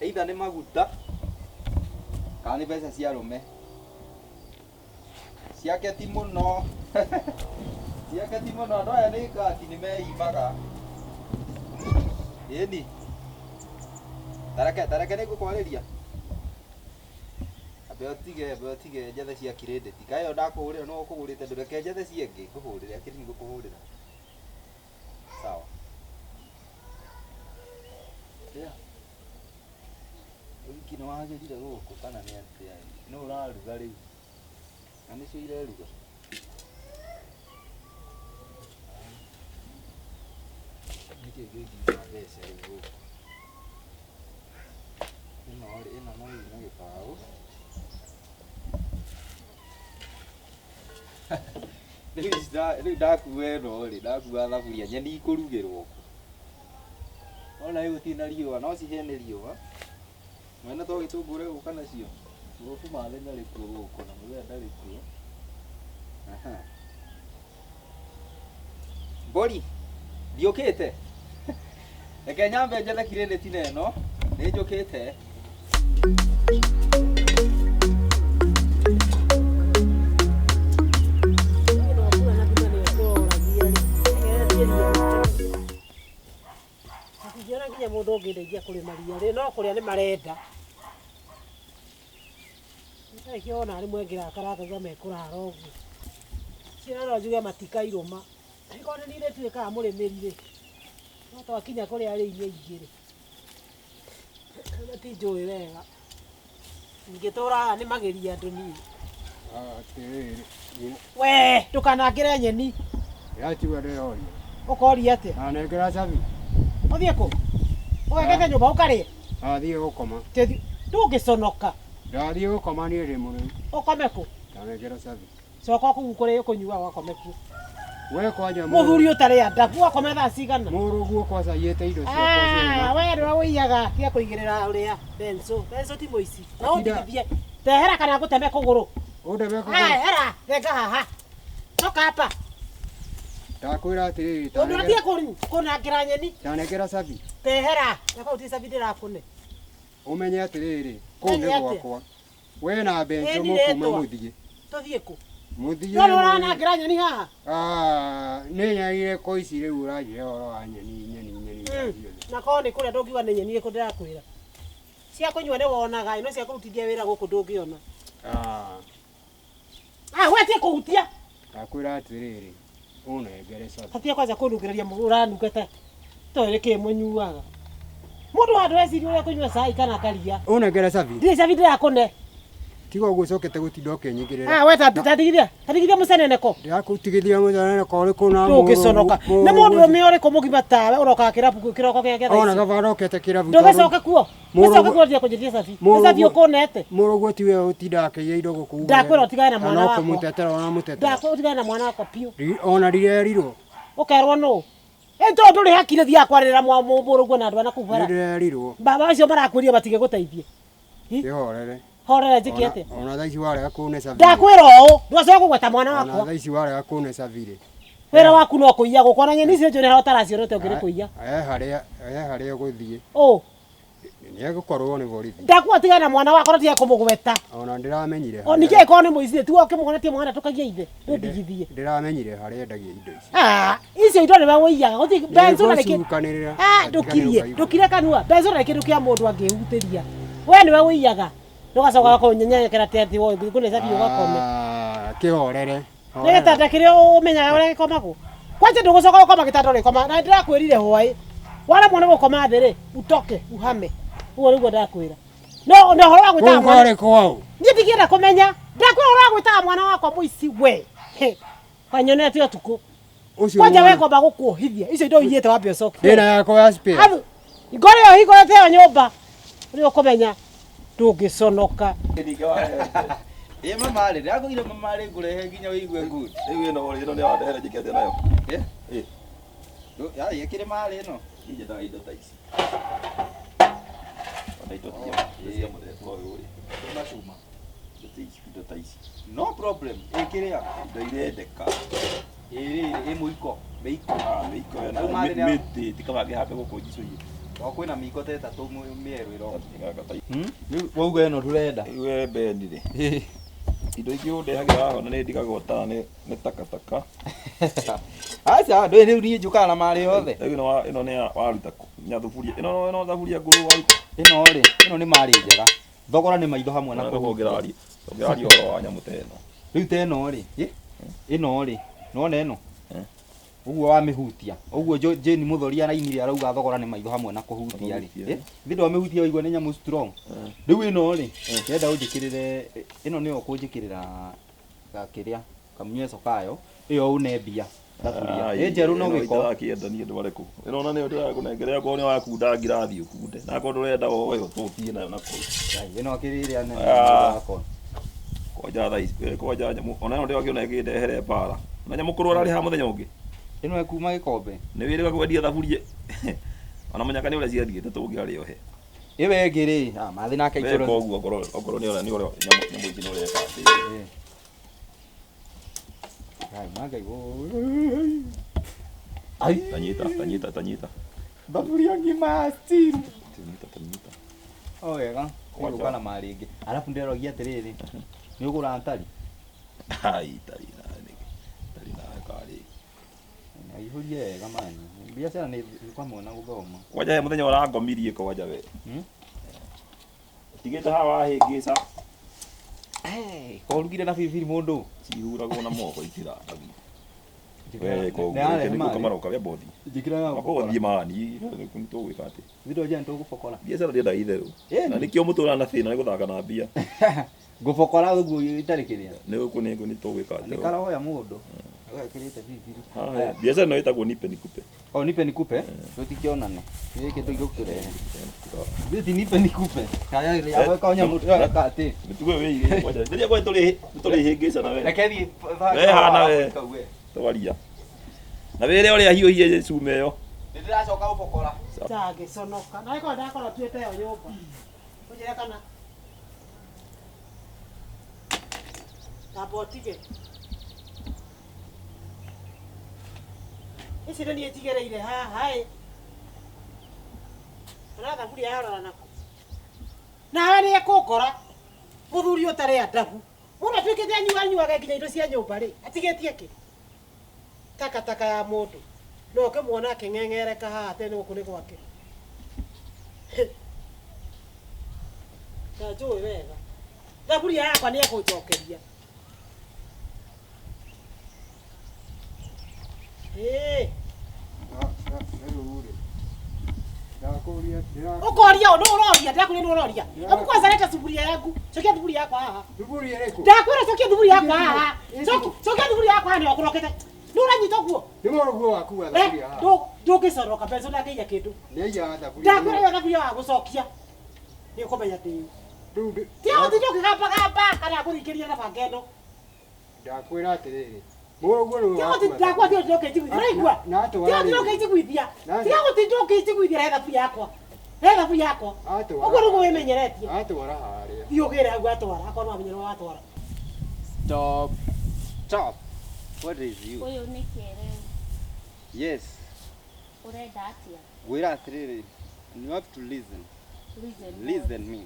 Either nĩ maguta kana nĩ mbeca cia arũme. Ciake ti mũno. Ciake ti mũno, andũ aya nĩ ngati nĩ meimaga. Ĩni. Tareke tareke nĩ ngũkwarĩria. Ambe ũtige, ambe ũtige njethe cia kirĩndĩti. Kaĩ ĩyo ndakũhũrĩra nĩwe ũkũgũrĩte ndũreke njethe cia ĩngĩ ngũhũrĩre, akĩri nĩngũkũhũrĩra. Sawa. Yeah. Ũhiki nĩ wagĩrire gũkũ kana nĩ atĩa? Nũ ũraruga rĩu? Na nĩcio ireruga? Nĩkĩ kĩngiuma mbeca rĩu gũkũ? Ĩno rĩ, ĩno no yume gĩbaũ. Rĩu ici rĩu ndakua ĩno rĩ, ndakua thaburia nyeni ikũrugĩrwo kũ? Wona rĩu gũtirĩ na riũa, no cihĩe nĩ riũa. Mwene to gĩtũngũrũ egũka nacio. Mũrũbu mathĩ ndarĩ kuo gũkũ na mũthee ndarĩ kuo. Aha. Mbũri, ndiũkĩte. Reke nyambe njethe kirĩndĩti na ĩno, nĩ njũkĩte. Ndingĩona nginya mũndũ ũngĩndeithia kũrĩma ria rĩ, no kũrĩa nĩ marenda. Nĩkĩo wona rĩmwe ngĩrakara ngauga mekũrara ũguo. Ciana no njuge matikairũma. Angĩkorwo nĩ niĩ ndĩtuĩkaga mũrĩmĩri rĩ, no twakinya kũrĩa arĩi nĩ aingĩ rĩ, matinjũĩ wega. Ingĩtũraga nĩ mageria andũ niĩ. Atĩrĩrĩ, We ndũkanangĩre nyeni. Ndĩratigua ndĩroria. Ũkoria atĩa? Ndanengera cabi. Ũthiĩ kũ? Ũgekete nyũmba ũkarĩe? Ndathiĩ gũkoma. Ndũngĩconoka. Ndathiĩ gũkoma niĩ ndĩ mũrĩu. Ũkome kũ? Ndanengera cabi. Coka kũu kũrĩa ũkũnyuaga ũgakome kuo. We kwanja Mũthuri ũtarĩ adabu ũgakome thaa cigana? Mũrũguo kwanza aiyĩte indo ciakwa ciothe. Ah, we nĩwe ũiyaga tiga kũigĩrĩra ũrĩa benso. Benso ti mũici. Na ũndigithie. Tehera kana ngũteme kũgũrũ. Ũndeme kũgũrũ. Ah, hera, thenga haha. Coka hapa. Ndakwĩra atĩrĩrĩ, Ũndũ ũtige kũnangĩra nyeni. Ndanengera cabi. Tehera. Na kau ti cabi ndĩrakũne. Ũmenye atĩrĩrĩ, kũu nĩ Menye atĩa? gwakwa. We na Benjo Ĩni mũkuma rĩtwa. mũthiĩ. Tũthiĩ kũ? Mũthiĩ. No nĩ ũranangĩra nyeni haha? Ah, nĩ nyagire ko ici rĩu ũranjĩra ũhoro wa nyeni nyeni nyeni ciothe. Na korwo nĩ kũrĩa ndũngiuga nĩ nyeni ĩrĩkũ ndĩrakwĩra. Cia kũnyua nĩ wonaga, no cia kũrutithia wĩra gũkũ ndũngĩona. Ah. Ah, we tiga kũhutia. Ndakwĩra atĩrĩrĩ, ũnengere cabi. Hatia kwanza kũnungĩrĩria ũranunga ta toĩ nĩ kĩ mũnyuaga. Mũndũ handũ eciria ũrĩa kũnyua cai kana karia. Ũnengere cabi. Ndirĩ cabi ndĩrakũne. Tiga ũguo ũcokete gũtinda ũkĩnyingĩrĩra. Ah, we ta tatigithia. Tatigithia mũceneneko. Ndĩrakũtigithia mũceneneko ũrĩkũ na Ndũngĩconoka. Nĩ mũndũ ũrũme ũrĩkũ mũgima tawe ũrokaga kĩrabu kĩroko gĩa gĩa thaa Ona ici. kaba arokete kĩrabu. Ndũgĩcoke kuo. Gĩcoke kuo ndia kũnjĩtia cabi. Nĩ cabi ũkũnete. Mũrũguo tiwe ũtindaga akĩiya indo gũkũ. Ndakwĩra ũtigane na mwana No wakwa. kũmũtetera ũramũtetera. Ndakwĩra ũtigane na mwana wakwa biũ. Ona ndirerirwo. Ũkerwo nũ? Ĩ tondũ ndũrĩ hakiri thiaga kwarĩrĩra mũrũguo na andũ a nakũu bara. Nĩndĩrerirwo. Baba acio marakwĩrire matigĩgũteithie. Kĩhorere. Horere njĩke atĩa? Ona thaa ici warega kũne cabi. Ndakwĩra ũũ, ndũgacoke kũgweta mwana Ona wakwa. thaa ici warega kũne cabi rĩ. Wĩra waku no kũiya gũkũ ona nyeni icio njũĩ harĩa ũtaracionete ũngĩrĩ kũiya. He harĩa he harĩa ũgũthiĩ. Ũ. Nĩ egũkorwo nĩ borithi. Ndakuga tigana na mwana wakwa na tige kũmũgweta. Ona ndĩramenyire. O ningĩ angĩkorwo nĩ mũici tiwe ũkĩmũhonetie mwana tũkagia ithe. Ndũndigithie. Ndĩramenyire harĩa endagia indo ici. Ah, icio indo nĩwe ũiyaga. Gũtirĩ benzo na nĩkĩ. Nĩngũcukanĩrĩra. Ah, ndũkirie, ndũkire kanua. Benzo na kĩndũ kĩa mũndũ angĩhutĩria. We nĩwe ũiyaga. Ndũgacoka kũnyenyekera atĩ atĩ woi ngũne cabi ũgakome. Ah, kĩhorere. Nĩ gĩtanda kĩrĩa ũmenyaga ũrĩa gĩkomagwo. Kwanja ndũgũcoka gũkoma gĩtanda ũrĩkoma. Na ndĩrakwĩrire hwaĩ. Waremwo nĩ gũkoma thĩ rĩ, utoke uhame. Ũguo nĩguo ndakwĩra. No na ũhoro wa gwĩtaga Kũu mwana. kwarĩ kwaũ? Niĩ ndingĩenda kũmenya. Ndakwĩra ũhoro wa gwĩtaga mwana wakwa mũici we. He. Wanyonete ũtukũ. Ũcio Kwanja we mwana. ngomba gũkuohithia. Icio indo ũiyĩte wambe ũcokie. Ndĩna yakwa ya spare. Athu. Ngoro ĩyo hingũrĩte ĩyo nyũmba. Nĩ ũkũmenya ndũngĩconoka. Ĩ mama rĩ, ndĩrakũire mama rĩ ngũrehe nginya ũigue good. Rĩu ĩno rĩ, ĩno nĩ wandehera njĩke atĩa nayo? Eh? Ĩ. Ya ĩkĩrĩ marĩ ĩno. Niĩ nyendaga indo ta ici. Ona indo cia mũthemba ũyũ rĩ. Macuma. Indo ta ici. No problem. Ĩkĩrĩa. Indo irendeka. Ĩ rĩrĩ, ĩ mũiko. Mĩiko. Ah, mĩiko ĩyo Rĩu na marĩ nĩ- mĩtĩ ti kaba ngĩhambe gũkũ njicũiye. To kwĩna mĩiko ta ĩtatũ mĩerũ ĩroka. Gaka ta Rĩu wauga ĩno ndũrenda. Rĩu we Beni rĩ, indo ingĩ ũndehagĩra haha na nĩ ndigagwo ta nĩ takataka. Aca, ndũĩ rĩu niĩ njũkaga na marĩ yothe. Rĩu ĩno ĩno nĩ waruta kũ? Nya thuburia ĩno ĩno thaburia ngũrũ waruta. Ĩno rĩ, ĩno nĩ marĩ njega. Thogora nĩ maitho hamwe na Na kũhutia. ũngĩraria ũngĩraria ũhoro wa nyamũ ta ĩno. Rĩu ta ĩno rĩ, ĩno rĩ, nĩwona ĩno? Eh. Ũguo wamĩhutia. Ũguo Jane Mũthori arainire arauga thogora nĩ maitho hamwe na kũhutia rĩ. Kũhutia. Ithe ndwamĩhutia waigua nĩ nyamũ strong. Rĩu ĩno rĩ, ndĩrenda ũnjĩkĩrĩre ĩno nĩyo ũkũnjĩkĩrĩra gakĩrĩa kamnyweco kayo, ĩyo ũne mbia thaburia. Ĩ njerũ no gĩko. Itarakĩenda niĩ ndware kũ. Ĩno ona nĩyo ndĩrakũnengera okorwo nĩ wakunda ngirathi ũkunde. Na akorwo ndũrenda woe ũtũtie nayo na kũu. Ai, ĩno akĩrĩ ĩrĩa nene Ah. wakwa. Kwanja thaa ici, kwanja nyamũ ona ĩno ndĩrakĩona ĩkĩndehere mbara. Na nyamũ kũrwara arĩ haha mũthenya ũngĩ. Ĩno ĩkuma gĩkombe. Nĩ wĩrĩga kwendia thaburia. Ona mũnyaka nĩ ũrĩa ciathiĩte tũngĩarĩ ohe. Ĩyo ĩngĩ rĩ, ah, mathĩ nake Weka ikũrũ. ũguo okorwo okorwo nĩ ũrĩa nĩ ũrĩa nyamũ ici nĩ ũreka atĩ. Ai, mangai wo. Ai, Tanyita tanyita tanyita. thaburia ng'ima ya steel. Tanyita tanyita. O wega, Kwanja. nĩgũka na marĩ ĩngĩ. Arabu ndĩrogia atĩrĩrĩ, nĩ ũgũra ntari? Ai tari na nĩkĩ. Tari na karĩ. Aihũrie wega mani. Biacara nĩ kwamwe na gũthoma. Kwanja he mũthenya ũrangomirie kwanja we. Hmm? Tigĩte haha wahĩngĩca. Hey, korugire na biribiri mũndũ. Cihuragwo na moko itirandagio. We koguo Nĩyarehe nĩ marĩ. kũmaroka wea bothi. Njĩkĩra ya Makorwo thiĩ mani nĩ tũgwĩka atĩ. Thito njani tũgũbokora. Biacara ndĩendaga itherũ. Ĩni. Na nĩkĩo mũtũraga na thĩna nĩ gũthaka na mbia. Ngũbokora ũguo itarĩ kĩrĩa. Nĩ gũkũ nĩ nĩ tũgwĩka Nĩ atĩ. karoya mũndũ. Agekĩrĩte biribiri. Haya, biacara ĩno ĩtagwo nipe nikupe. O nipe nikupe, tũtikĩonane. Gĩkĩ tũigũkĩrehe. Gĩti nipe nikupe. Kaya ya konya mũndũ gaka atĩ. Mĩtugo ĩyo wĩigĩire kwanja. Rĩrĩa kwa tũrĩ tũrĩhĩngĩca na we. Reke thiĩ We hana we. Twaria. Na wĩre ũrĩa hiũhie cuma ĩyo. Nĩ ndĩracoka gũbokora. Ndangĩconoka. Na ĩkorwo ndakorwo tuĩte ĩyo nyũmba. Ũnjĩre kana. Tamba ũtige. Ici nĩ niĩ njigĩrĩire haha ĩ. Kana thaburia yarora naku. Nawe nĩ ekũngora. Mũthuri ũtarĩ adabu. Mũndũ atuĩkĩte anyuanyuage nginya indo cia nyũmba rĩ, atigĩtie kĩ? Takataka ya mũndũ. No ũkĩmuona akĩng'eng'ereka haha atĩ nĩ gũkũ nĩ gwake. Na njũĩ wega. Thaburia yakwa nĩ ekũnjokeria. Ĩĩ. Rĩu rĩ, ndakũria ndĩra Ũkoria ũ, nũ ũroria, ndĩrakwĩra nũ ũroria. Hebu kwanza leta sufuria yangu. Cokia thuburia yakwa haha. thuburia ĩrĩkũ? Ndakwĩra cokia thuburia yakwa haha. Cokia thuburia yakwa haha nĩ ũkũrokete. Nĩ ũranyita ũguo? Nĩ mũrũguo waku wa Eh, thaburia haha. ndũngĩcoroka mbeca ndangĩiya kĩndũ. Nĩ aiyaga thaburia. Ndakwĩra ĩyo thaburia wa gũcokia. Nĩ ũkũmenya ndĩũ. Rĩu Tiga gũtinda ũkĩgambagamba kana ngũringĩria na banga ĩno. ndakwĩra atĩrĩrĩ, mũrũguo nĩwe Tiga wakua gũtinda ndakwa tiga gũtinda ũkĩnjiguithia. Ũraigua? Na atwara Tiga gũtinda rĩrĩ. ũkĩnjiguithia. Na- Tiga gũtinda ũkĩnjiguithia rehe thaburia yakwa. Rehe thaburia yakwa. Atwara. Ũguo nĩguo wĩmenyeretie. Atwara harĩa. Thiĩ ũgĩre hau atwara, akorwo nĩwamenya nĩwe watwara. Stop. Stop. What is you? Ũyũ nĩ kĩrĩu Yes. ũrenda atĩa? Ngwĩra atĩrĩrĩ, you have to listen. Listen what? Listen me.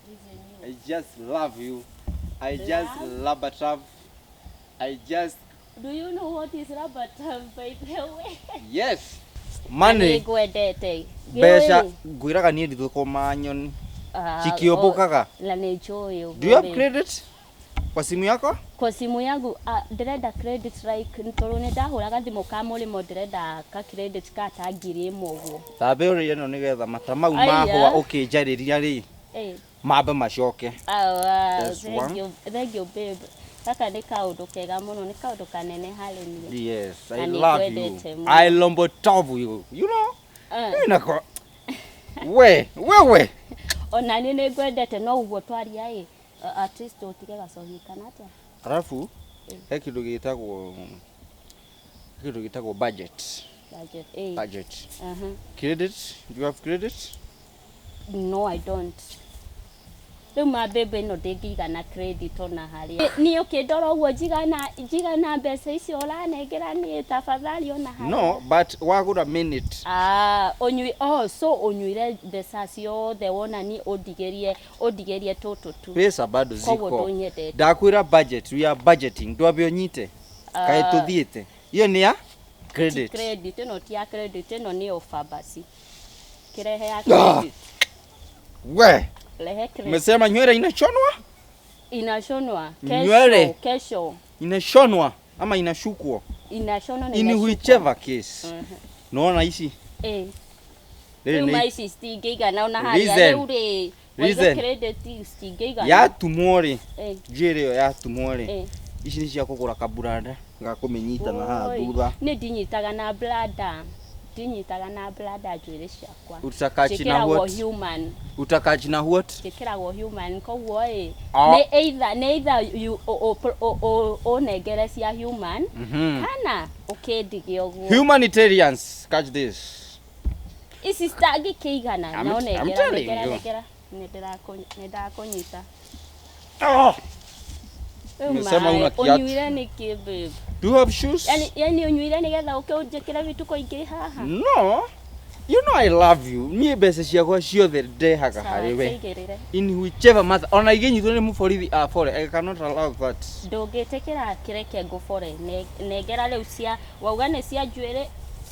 Listen you. I just love you. I just Love? love a trap. I just Do you know what is rubber tap by the way? yes. Money. Nĩngwendete. Mbeca Gĩũĩ? ngwĩraga niĩ ndithũkũma nyoni. Ah, Cikĩũmbũkaga. Na nĩ njũĩ ũguo Do you have rĩ. credit kwa simu yako? Kwa simu yangu ndĩrenda credit like tondũ nĩ ndahũraga thimũ ka mũrĩmo ndĩrenda ka credit ka ta 1000 ũguo. Thambia ũrĩa ĩno nĩgetha mata mau Aya. mahũa ũkĩnjarĩria rĩ Eh. mambe macoke. Ah, That's thank one. you, thank you babe. Gaka nĩ kaũndũ kega mũno, nĩ kaũndũ kanene harĩ niĩ. Yes, I Na nĩ love you. ngwendete mũno. I lombo top you. You know? Ah. Nako. We, wewe. Ona niĩ nĩ ngwendete no ũguo twaria ĩ at least ũtige gacohi kana atĩa? Alafu he kĩndũ gĩtagwo he kĩndũ gĩtagwo budget. Budget. Eh. Budget. Uh-huh. Credit? Do you have credit? No, I don't. Rĩu mambĩmbĩ ĩno ndĩngĩigana credit ona harĩa. Niĩ ũkĩndora ũguo njigana njigana mbeca icio ũranengera niĩ tafadhali ona harĩa. No, but wagũra minute. Ah, ũnyui oh, so ũnyuire mbeca ciothe wona ni ũndigĩrie ũndigĩrie tũtũ tu. Pesa bado Koguo ziko. ndũnyendete. Ndakwĩra budget, we are budgeting. Ndwambe ũnyite. Kaĩ Ah. tũthiĩte. Iyo nĩ ya Ti credit. credit ĩno ti ya credit ĩno nĩ offer basi. Kĩrehe ya Ah. credit. We, Rehe credit. umesema nywele inachonwa? Inashonwa Nywele. kesho, kesho Inashonwa ama inashukwa? inashonwa na In inashukwa. whichever case. Mhm. Naona ici. Eh. Rĩrĩ Rĩu nĩ ma ici citingĩigana ona harĩa Reason. rĩu rĩ waiga Reason. credit citingĩigana. yatumwo rĩ, Eh, njuĩrĩ ĩyo yatumwo rĩ, eh. ici nĩ cia kũgũra kaburanda ga kũmĩnyita na haha Oi, thutha. Niĩ ndinyitaga na blada ndinyitaga na blada njuĩrĩ ciakwa. Utakachi na Njĩkĩragwo what? human Utakachi na what? njĩkĩragwo human koguo ĩ Ah. nĩ either nĩ either you ũnengere cia human Mhm. kana ũkĩndige ũguo. Humanitarians, catch this. Ici citangĩkĩigana I'm- no I'm nengera telling nengera you. nengera nĩndakũnyita. Oh. Rĩu Umesema maĩ, una kiatu. ũnyuire nĩkĩ babe? Do you have shoes? Yani yani ũnyuire nĩgetha ũke ũnjĩkĩre vituko ingĩ haha? No. You know I love you. Niĩ mbeca ciakwa ciothe ndehaga Sawa, harĩ we. kĩigĩrĩre. In whichever matter. Ona ingĩnyitwo nĩ mũborithi abore, I cannot allow that. Ndũngĩtĩkĩra kĩreke ngũbore nengera rĩu cia wauga nĩ cia njuĩrĩ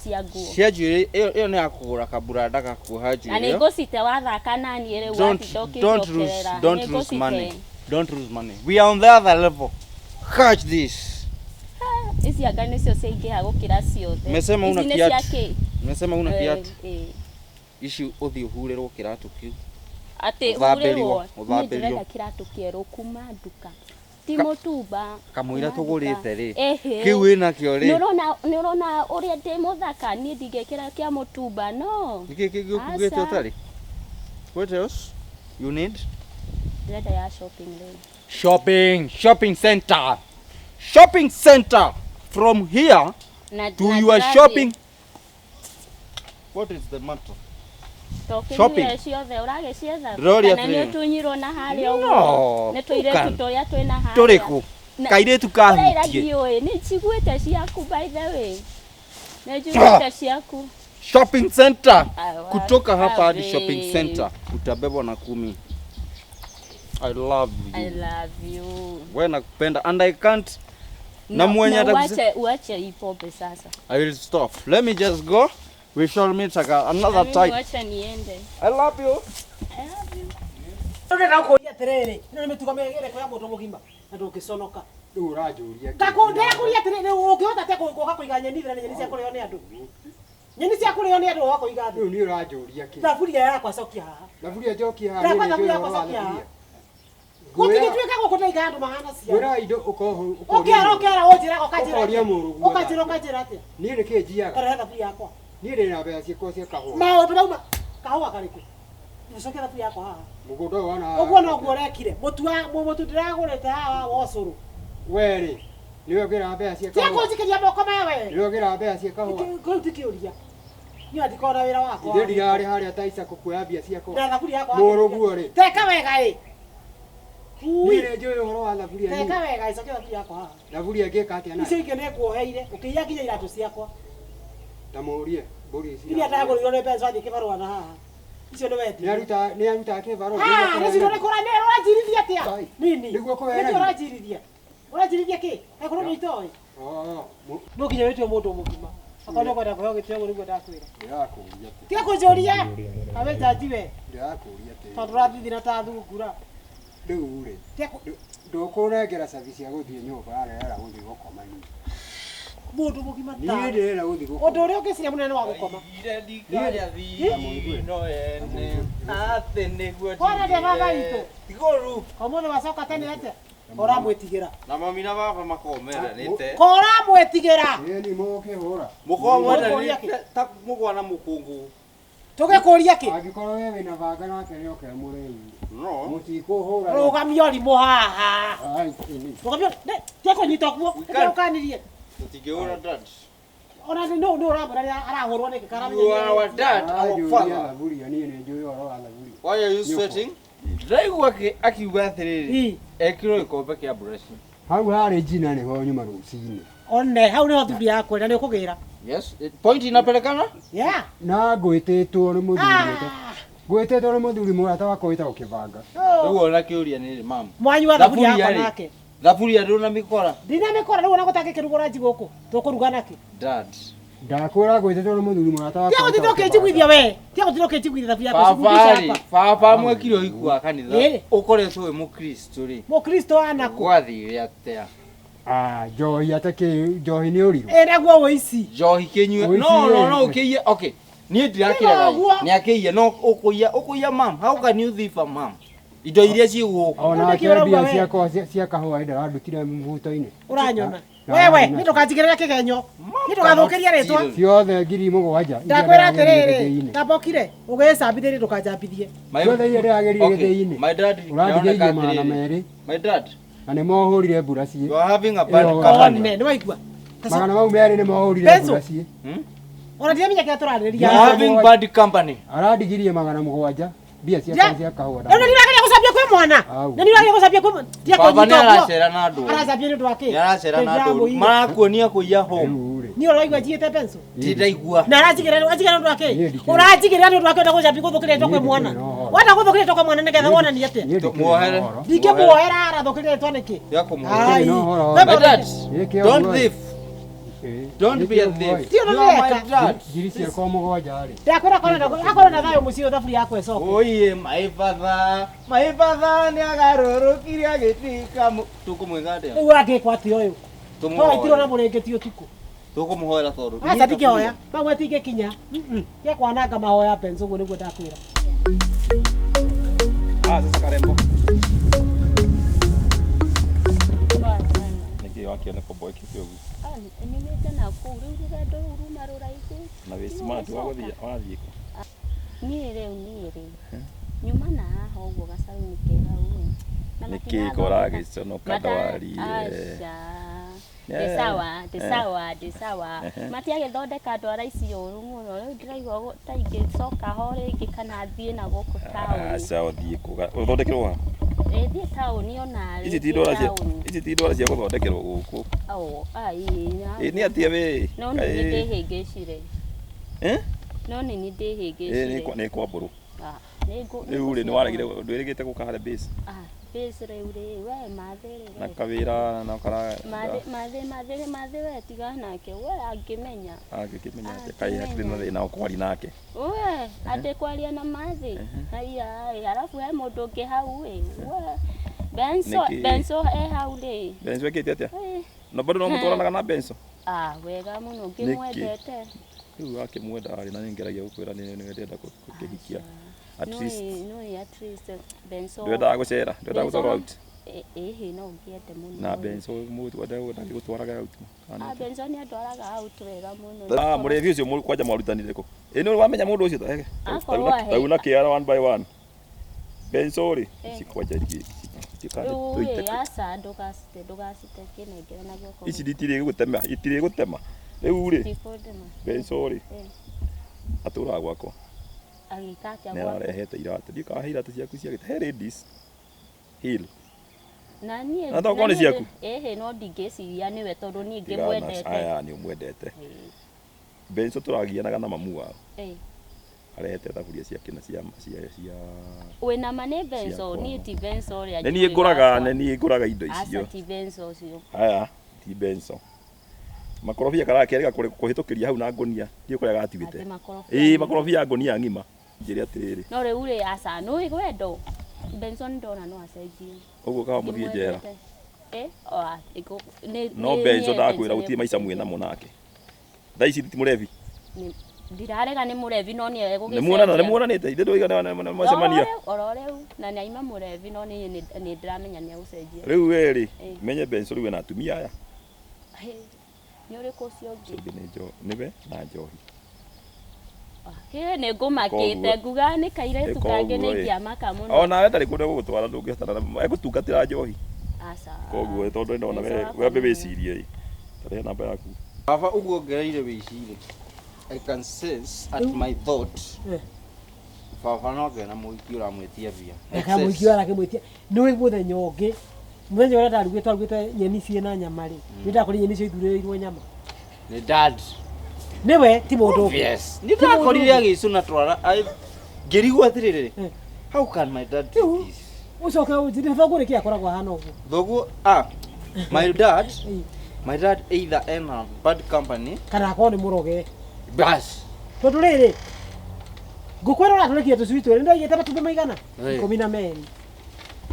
cia nguo. Cia njuĩrĩ ĩyo ĩyo nĩ ya kũgũra kaburanda ga kuoha Na njuĩrĩ. nĩ ĩyo. ngũcite wathaka naniĩ rĩu Don't watinda don't lose ũkĩnjokerera. don't Nĩ lose ngũcite. money. Don't lose money. We are on the other level. Catch this. Ici anga nĩcio ciaingĩha gũkĩra ciothe. Umesema una Ici nĩ cia kiatu. kĩ? Umesema una Eh, kiatu. eh. Ici ũthiĩ ũhurĩrwo kĩratũ kĩu. Atĩ Ũthambĩrio, hurĩrwo. Niĩ ũthambĩrio. ndĩrenda kĩratũ kĩerũ kuma nduka. Ti mũtumba. Kamũira kuma tũgũrĩte nduka. rĩ. Ĩhĩ. Kĩu wĩnakĩo rĩ. Nĩ ũrona ũrĩa ndĩ mũthaka niĩ ndingĩkĩra kĩa mũtumba no. Nĩkĩ kĩngĩ ũkugĩte Aca. ũtarĩ? What else you need? Ndĩrenda ya shopping rĩu. Shopping, shopping center. Shopping center from here Na to na your ndĩrathiĩ- shopping. What is the matter? Shopping. Tũkĩnyuire ciothe ũragĩcietha Ndĩroria kana nĩ atĩrĩrĩ. ũtunyirwo na harĩa No, ũguo nĩ tũirĩtu can. tũrĩa twĩna harĩa Tũrĩkũ? Na- Kairĩtu Ũraira kahutie. ndiũĩ nĩ njiguĩte ciaku by the way nĩ njiguĩte ciaku Shopping center. Ah, Kutoka hapa hadi wapi. shopping center utabebwa na kumi. I love I you. love you We nakupenda and I can't Na mwenye na atakusi- uache uache hii pombe sasa I will stop. Let me just go. We shall meet again another Na mimi time. wacha niende I love you. I love you Ndĩrenda gũkũria atĩrĩrĩ, ĩno nĩ mĩtugo mĩega ya mũndũ mũgima na ndũngĩconoka. Rĩu ũranjũria kĩ? Ndakũria atĩrĩrĩ, ũngĩhota atĩa gũka kũiga nyeni thĩ na nyeni cia kũrĩo nĩ andũ? Nyeni cia kũrĩo nĩ andũ ũgoka kũiga thĩ. Rĩu niĩ ũranjũria kĩ? Thaburia yakwa cokia haha. Thaburia njokie haha Ndakwa niĩ nĩ thaburia njũĩ yakwa ũhoro wa cokia haha. thaburia. Gũtingĩtuĩka gũkũ ndaiga andũ mahana ciana. Ngwĩraga indo ũkoria Ũkĩara mũrũ. ũkĩara ũnjĩraga ũkanjĩra Ũkoria atĩa? mũrũguo Ũkanjĩra thambia. ũkanjĩra atĩa? Niĩ nĩ kĩ njiaga? Karehe thaburia yakwa. Niĩ ndĩ na mbeca ciakwa cia kahũa. Maũndũ mauma kahũa karĩkũ? Ũcokie thaburia yakwa haha. Mũgũnda ũyũ wona haha. Ũguo noguo ũrekire. Mũtu wa mũtu ndĩragũrĩte haha wa ũcũrũ. We rĩ, nĩwe ũgĩraga mbeca cia Tiga kahũa. kũnjikĩria moko maya we. Nĩwe ũgĩraga mbeca cia kahũa. Kĩu ti kĩũria. Niĩ andikorwo na wĩra wakwa. Ithe ndirarĩ harĩa ta Isaac kuoya mbia ciakwa. Na thaburia yakwa. Mũrũguo rĩ. Teka wega ĩ. Niĩ Ui. nĩ njũĩ ũhoro wa thaburia Teka niĩ. wega ĩcokie thaburia yakwa haha. Thaburia ngĩka atĩa Icio nayo? ingĩ nĩ nguoheire ũkĩiya nginya iratũ ciakwa. Ta mũrie mbũri ici. Iria ndagũrĩirwo nĩ mbeca wathiĩ kĩbarũa na haha. Icio nĩ wendirie. Nĩaruta nĩaruta kĩbarũa. Ah, nĩcio nĩ kũra nĩ ũranjirithia atĩa? Ai, Nini? nĩguo kũweragia. Nĩkĩ ũranjirithia? Ũranjirithia kĩ? Akorwo nĩ itoĩ. Oh, No nginya wĩtue mũndũ mũgima. Akorwo nĩ ũkwenda kũheo gĩtĩo ũguo nĩguo ndakwĩra. ndĩrakũria atĩ. Tiga kũnjũria. Awe njanji we. Ndĩrakũria atĩ. Tondũ ũrathithina ta thungura. Rĩu rĩ, Tiga kũ- ndũkũnengera cabi cia gũthiĩ nyũmba arera gũthiĩ gũkoma niĩ. Mũndũ mũgima Niĩ ta. ndĩrera gũthiĩ Ũndũ gũkoma. ũrĩa ũngĩciria mũnene wa gũkoma. Ire ndikarĩa thino ene atĩ nĩguo Kwana ndĩ baba witũ. Igũrũ Ũmũthĩ wacoka tene atĩa? Ũramwĩtigĩra. na mami na baba makoragwo mendanĩte Koramwĩtigĩra. Ĩĩ nĩ mũgũkĩhũra. mũkoragwo Mũkũria mwendanĩte ta mũgwa na mũkũngũ Tũgĩkũria kĩ? Angĩkorwo we wĩna banga nake nĩoke mũrĩi. no Mũtikũhũra. Rũgamia ũrimũ haha. Ai, ĩni. Rũgamia. Tiga kũnyita ũguo. We can't. Ũkanirie. tũtingĩhũra dad. Ona nĩ nũ ũramwĩra rĩrĩa arahũrwo nĩkĩ You are our dad, our Aranjũria father. thaburia niĩ nĩ njũĩ ũhoro wa thaburia. Why are you Nyũkwa. sweating? Ndĩraigua akiuga atĩrĩrĩ, Ii. ekĩrwo gĩkombe kĩa mburaci. Hau harĩ njina nĩho nyuma rũcinĩ. One hau nĩho thuri yakwa na nĩ ũkũgĩra. Yes, point inapelekana? Yeah. Na ngwĩtĩtwo nĩ mũthuri Ah. ngwĩtĩtwo nĩ mũthuri mũrata wakwa wĩtagwo Kĩbanga. Rĩu ona kĩũria nĩ rĩ, mam. Mwanyua thaburia Thaburia yakwa rĩ. nake. Thaburia ndũrĩ na mĩkora. Ndinamĩkora rĩu ona gũtangĩkĩrugwo ranji gũkũ. Tũkũruga nakĩ? Dad. Ndakwĩra ngwĩtĩtwo nĩ mũthuri mũrata wakwa Tia gũtinda wĩtagwo ũkĩnjiguithia Kĩbanga. we. Tia gũtinda ũkĩnjiguithia thaburia yakwa Baba rĩ, ciguithia baba mwekire ũhiku wa kanitha. Ĩ. Ũkoretwo wĩ mũkristo rĩ. Mũkristo anakũ. Gwathire atĩa? Ah, njohi atakĩ njohi nĩ ũrirũ. Ĩ naguo ũici. Njohi kĩnyue. Ũici No, no, rĩ. no, ũkĩiye. Okay. Niĩ ndirakĩrega. Tiga ũguo. Nĩ akĩiye no ũkũiya, ũkũiya mam. How can you thief a mam? Indo iria ciĩ gũkũ. Ona Nĩkĩ ake ũrauga mbia we? ciakwa cia kahũa ndarandutire mũbuto-inĩ. Ũranyona. Na- Wewe, na- nĩ ndũkanjigĩrĩre kĩgenyo. Nĩ ndũgathũkĩrie rĩtwa. Steal. Ciothe 7,000. Iria Ndakwĩra ndĩragerire atĩrĩrĩ, gĩthĩi-inĩ. ndambokire ũgĩcambithĩrie ndũkanjambithie. My- Ciothe iria ndĩragerire Okay, gĩthĩi-inĩ. My dad, Ũrandigĩirie nĩaroneka magana atĩrĩrĩ. merĩ My dad, na nĩ mohũrire mbura ciĩ. you are having a bad Ĩyo- company. One, nĩ waigua. Ta Magana mau merĩ nĩ mohũrire Pencil. mbura ciĩ. Ona ndiramenya kĩrĩa You tũrarĩrĩria. are having bad company. Arandigirie 700 mbia ciakwa Ja. cia kahũa. Rĩu nĩ ndĩrageria gũcambia kwĩ mwana. Au. Nĩ ndĩrageria gũcambia kwĩ mwana. Tiga Baba nĩ kũnyita ũguo. aracera na andũ. Aracambia nĩ ũndũ wa kĩ? Nĩ aracera na andũ. Ndĩramũire. Marakuonia kũiya home. Rĩu rĩ. Niĩ ũraigua njigĩte pencil. Ndindaigua. Na aranjigĩrĩra anjigĩrĩra nĩ ũndũ wa kĩ? Niĩ ndikĩrĩ. Ũranjigĩrĩra nĩ ũndũ wa kĩ ũrenda gũcambia gũthũkĩria rĩtwa kwĩ Niĩ mwana? ndikĩrĩ na ũhoro. Wenda gũthũkĩria rĩtwa kwĩ mwana nĩgetha wonanie atĩa? Niĩ ndikĩrĩ na Muohere. ũhoro. Ndingĩmuohera arathũkĩria rĩtwa nĩkĩ? Ya kũmuohera. Ai. na ũhoro. Kwĩ My maũndũ dad, Gĩkĩ don't ũguo. thief. Ĩ, Don't be a gĩkĩ ũguo thief. Ti ũndũ You are my ndĩreka. dad. 7,000 rĩ. Ndakwĩra akorwo na thayũ mũciĩ ũyũ thaburia yakwa ĩcoke. Oiye, my father, my father nĩ agarũrũkire agĩtuĩka Tũkũmwĩka atĩa? Rĩu angĩkwo atĩa ũyũ? Twaitirwo na Tũmũhoere. mũrĩngĩti ũtukũ. Tũkũmũhoera tondũ. Aca ndingĩhoya. Mamwe tingĩkinya. Tiga kwananga mahoya pencil ũguo nĩguo ndakwĩra. Ah, sasa karembo. Nĩkĩ wakĩona kombo ĩkĩte ũguo? Nyumĩte na kũu rĩu rũgendo rũu ruma rũraihu. Na wĩ smart wa gũthiĩ wathiĩ kũ? Niĩ rĩu niĩ rĩ nyuma na haha ũguo gacaruni ke hau ĩ. Na Nĩkĩ matirathondeka- kũragĩconoka Mata- ndwari? Aca. Yeah. Ndĩ sawa, ndĩ Eh. sawa, ndĩ sawa. Ehe. Matiagĩthondeka ndwara ici ũru mũno. Rĩu ndĩraigua ta ingĩcoka ho rĩngĩ kana thiĩ na gũkũ taũni. Aca ũthiĩ kũ? Ũthondekerwo ha? Ĩ thiĩ taũni ona Ici ti rĩngĩ ndwara cia taũni. ici ti ndwara cia gũthondekerwo gũkũ. Oh, ai, Ĩ nĩ atĩa wĩ? No nĩ niĩ ndĩhĩngĩcire. Eh? No nĩ niĩ Ĩ nĩ ndĩhĩngĩcire. kwa nĩ kwa mbũrũ. Ah, nĩ ngũ- Rĩu rĩ nĩ waregire ndwĩrĩgĩte gũka harĩa base Ah, base rĩu rĩ, we mathĩ rĩ. na we. kawĩra na kara Mathĩ mathĩ mathĩ mathĩ we tiga nake we angĩmenya. angĩkĩmenya atĩa kaĩ hakĩrĩ na thĩna wa kwaria nake. We atĩ kwaria na mathĩ. Haiya ĩ, arabu he mũndũ ũngĩ hau ĩ. We Benso Nĩkĩ? Benso e hau rĩ. Benso ĩkĩte atĩa? Ĩ, Na bado no mũtwaranaga na Benso? Ah, wega mũno ngĩmwendete. Rĩu wakĩmwenda rĩ na nĩngeragia gũkwĩra nĩ nĩwe ndĩrenda gũkĩhikia. At No least ĩ, no ĩ, at least Benso. ndwendaga gũcera, ndwendaga Benso gũtwarwo no- out. Ĩhĩ no ngĩende mũno. Na Benso ndagĩgũtwaraga out. Kana Ah, nĩkĩ? Benso nĩ andwaraga out wega mũno. Ah, mũrebi ũcio kwanja mwarutanire kũ? Ĩ nĩ wamenya mũndũ ũcio ta Akorwo ahe- tauna kĩara one by one. Benso rĩ, Eh. ici kwanja Rĩu ĩ, aca ndũgacite ndũgacite kĩnengere na guoko. ici itirĩ gũtema, itirĩ gũtema. Rĩu rĩ, Ndikũndema. Benso rĩ, Eh. atũraga gwakwa Agĩka atĩa nĩ gwaku? ararehete iratũ. Ndiũĩ kana he iratũ ciaku cia gĩte. He ladies heel. Na niĩ Na tokorwo na nĩ niĩ ciaku? Ĩhĩ no ndingĩciria nĩwe tondũ niĩ Tigana, ngĩmwendete. aya nĩ ũmwendete. Benso tũragianaga na mamu wao. Ĩ. Arehete thaburia ciake na cia cia cia Wĩna ma nĩ Benso Ciakwa. niĩ ti Benso ũrĩa nĩ niĩ njũĩ ngũraga wakwa. nĩ niĩ ngũraga indo Aca icio. ti Benso ũcio. Aya ti Benso. Makorobia karakerega kũhĩtũkĩria hau na ngũnia ndiũĩ kũrĩa gatuĩte. Atĩ makorobia. Ĩĩ makorobia ngũnia ng'ima. Njĩre atĩrĩrĩ No rĩu rĩ aca nĩũĩ wendo. Benso nĩndona no acenjie. ũguo kaba mũthiĩ njera. Ngĩmwendete. Ĩ, o, a, No Benso ndakwĩra gũtirĩ maica mwĩ namo nake. Thaa ici ti mũrebi. Ndirarega nĩ mũrebi no nĩ Nĩ muonana nĩ muonanĩte ithe ndũiga nĩ mwacemania. Oro rĩu na nĩ aima mũrebi no niĩ nĩ ndĩramenya nĩ egũcenjia. Rĩu we rĩ Ĩ. menye Benso rĩu ena atumia aya. Hĩ, Nĩ ũrĩkũ ũcio ũngĩ? Ũcio ũngĩ nĩ nĩwe na njohi. Hĩ nĩ ngũmakĩte Koguo- nguga nĩ kairĩtu kangĩ Koguo nĩ ĩ. ingĩamaka mũno. Ona we ndarĩ kũndũ egũgũtwara ndũngĩhotana na egũtungatĩra njohi. Aca. Koguo tondũ ndona Benso we wakwa wambe nĩ- wĩcirie ĩ. Tarehe namba yaku. Baba ũguo ngereire wĩcirie. I can sense at my thought Eh. Baba no ngena mũhiki ũramwĩtia mbia. Reka mũhiki ũyũ arakĩmwĩtia nĩ mũthenya ũngĩ mũthenya ũrĩa ndarugĩte twarugĩte nyeni ciĩna nyama rĩ nĩ ndakũrĩ nyeni icio ithurĩrĩirwo nyama. Nĩ dad. Nĩwe ti mũndũ ũngĩ. Yes. Nĩ ndakorire agĩcũna twara. Ngĩrigwo atĩrĩrĩ. Eh. How can my dad do Rĩu this? ũcoke ũnjĩre thoguo nĩkĩ akoragwo ahana ũguo. Thoguo ah my dad Ĩĩ. my dad either ena bad company Kana akorwo nĩ mũroge. bas. Tondũ rĩrĩ ngũkũ ĩno ũratũrekia tũcui twĩrĩ nĩndaigĩte matumbĩ maigana? Ĩĩ. 12.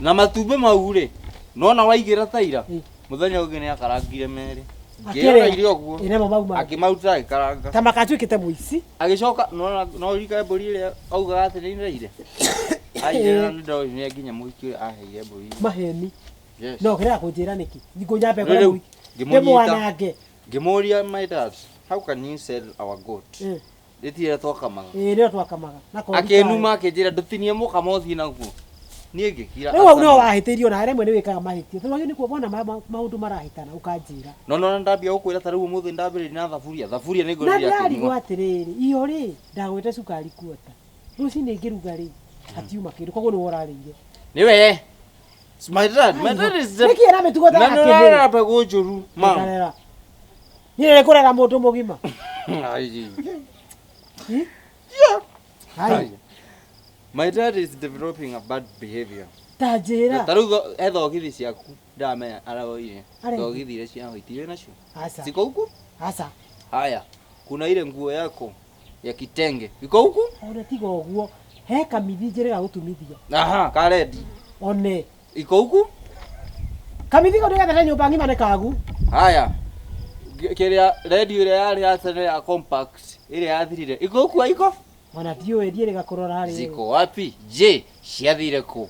Na matumbĩ mau rĩ nona waigĩra ta ira Ĩĩ. mũthenya ũngĩ nĩ akarangire merĩ. Akĩrĩa. Ngĩrora irio ũguo. Ĩ namo mau mangĩ. Akĩmaruta agĩkaranga. Ta makatuĩkĩte mũici. Agĩcoka nona no ririkane mbũri ĩrĩa augaga atĩ nĩ iraire. Aigĩra na nĩ ndonire nginya mũhiki ũrĩa aheire mbũri. Maheni. Yes. No kĩrĩa kũnjĩra nĩkĩ? Ngũnyambe Rĩu ngore rĩu mũhiki. ngĩmũnyita Ndĩmwanange. ngĩmũria my dad how can you sell our goat? Ĩ. Rĩtirĩa twakamaga. Ĩĩ nĩyo twakamaga. Na kothi Akĩnuma akĩnjĩra ndũtinie mũkamo ũthiĩ naguo. Niĩ ngĩkira. Rĩu hau no wahĩtĩirio na rĩmwe nĩ wĩkaga mahĩtia. Tondũ wagĩrĩirwo nĩ kuona maũndũ marahĩtana ũkanjĩra. No no ndambia gũkwĩra ta rĩu ũmũthĩ ndambĩrĩria na thaburia. Thaburia nĩ Na ngorire ndĩrarigwo akĩnyua. atĩrĩrĩ, iyo rĩ, ndagwĩte cukari kuota. Rũcinĩ ngĩruga rĩ, hatiuma kĩndũ, koguo nĩwe ũrarĩire. Nĩwe. My dad, my dad is the Nĩkĩ ena mĩtugo ta Na ya nĩ kĩhĩĩ? ũrarera mbegũ njũru. Mom. Ngarera. Niĩ nĩ kũrera mũndũ mũgima. Ai. Hai, My dad is developing a bad behavior. ta njĩra. Ta rĩu he thogithi ciaku ndamenya aroire. Arendia. Thogithi iria cia white wĩ nacio. Aca, Ziko huku? aca. Haya. Kuna ile nguo yako ya kitenge. Iko huku? Ona tiga ũguo, he kamithi njĩrĩga gũtumithia. Aha, karedi. One. Iko huku? Kamithi kau nĩgethete nyũmba ng'ima nĩ kagu. Haya. Kĩrĩa redio ĩrĩa yarĩ ya tene ya compact ĩrĩa yathirire. Iko huku haiko? Ona ndiũĩ ndiĩrĩga kũrora harĩ. Ziko wapi? Je, ciathire kũ?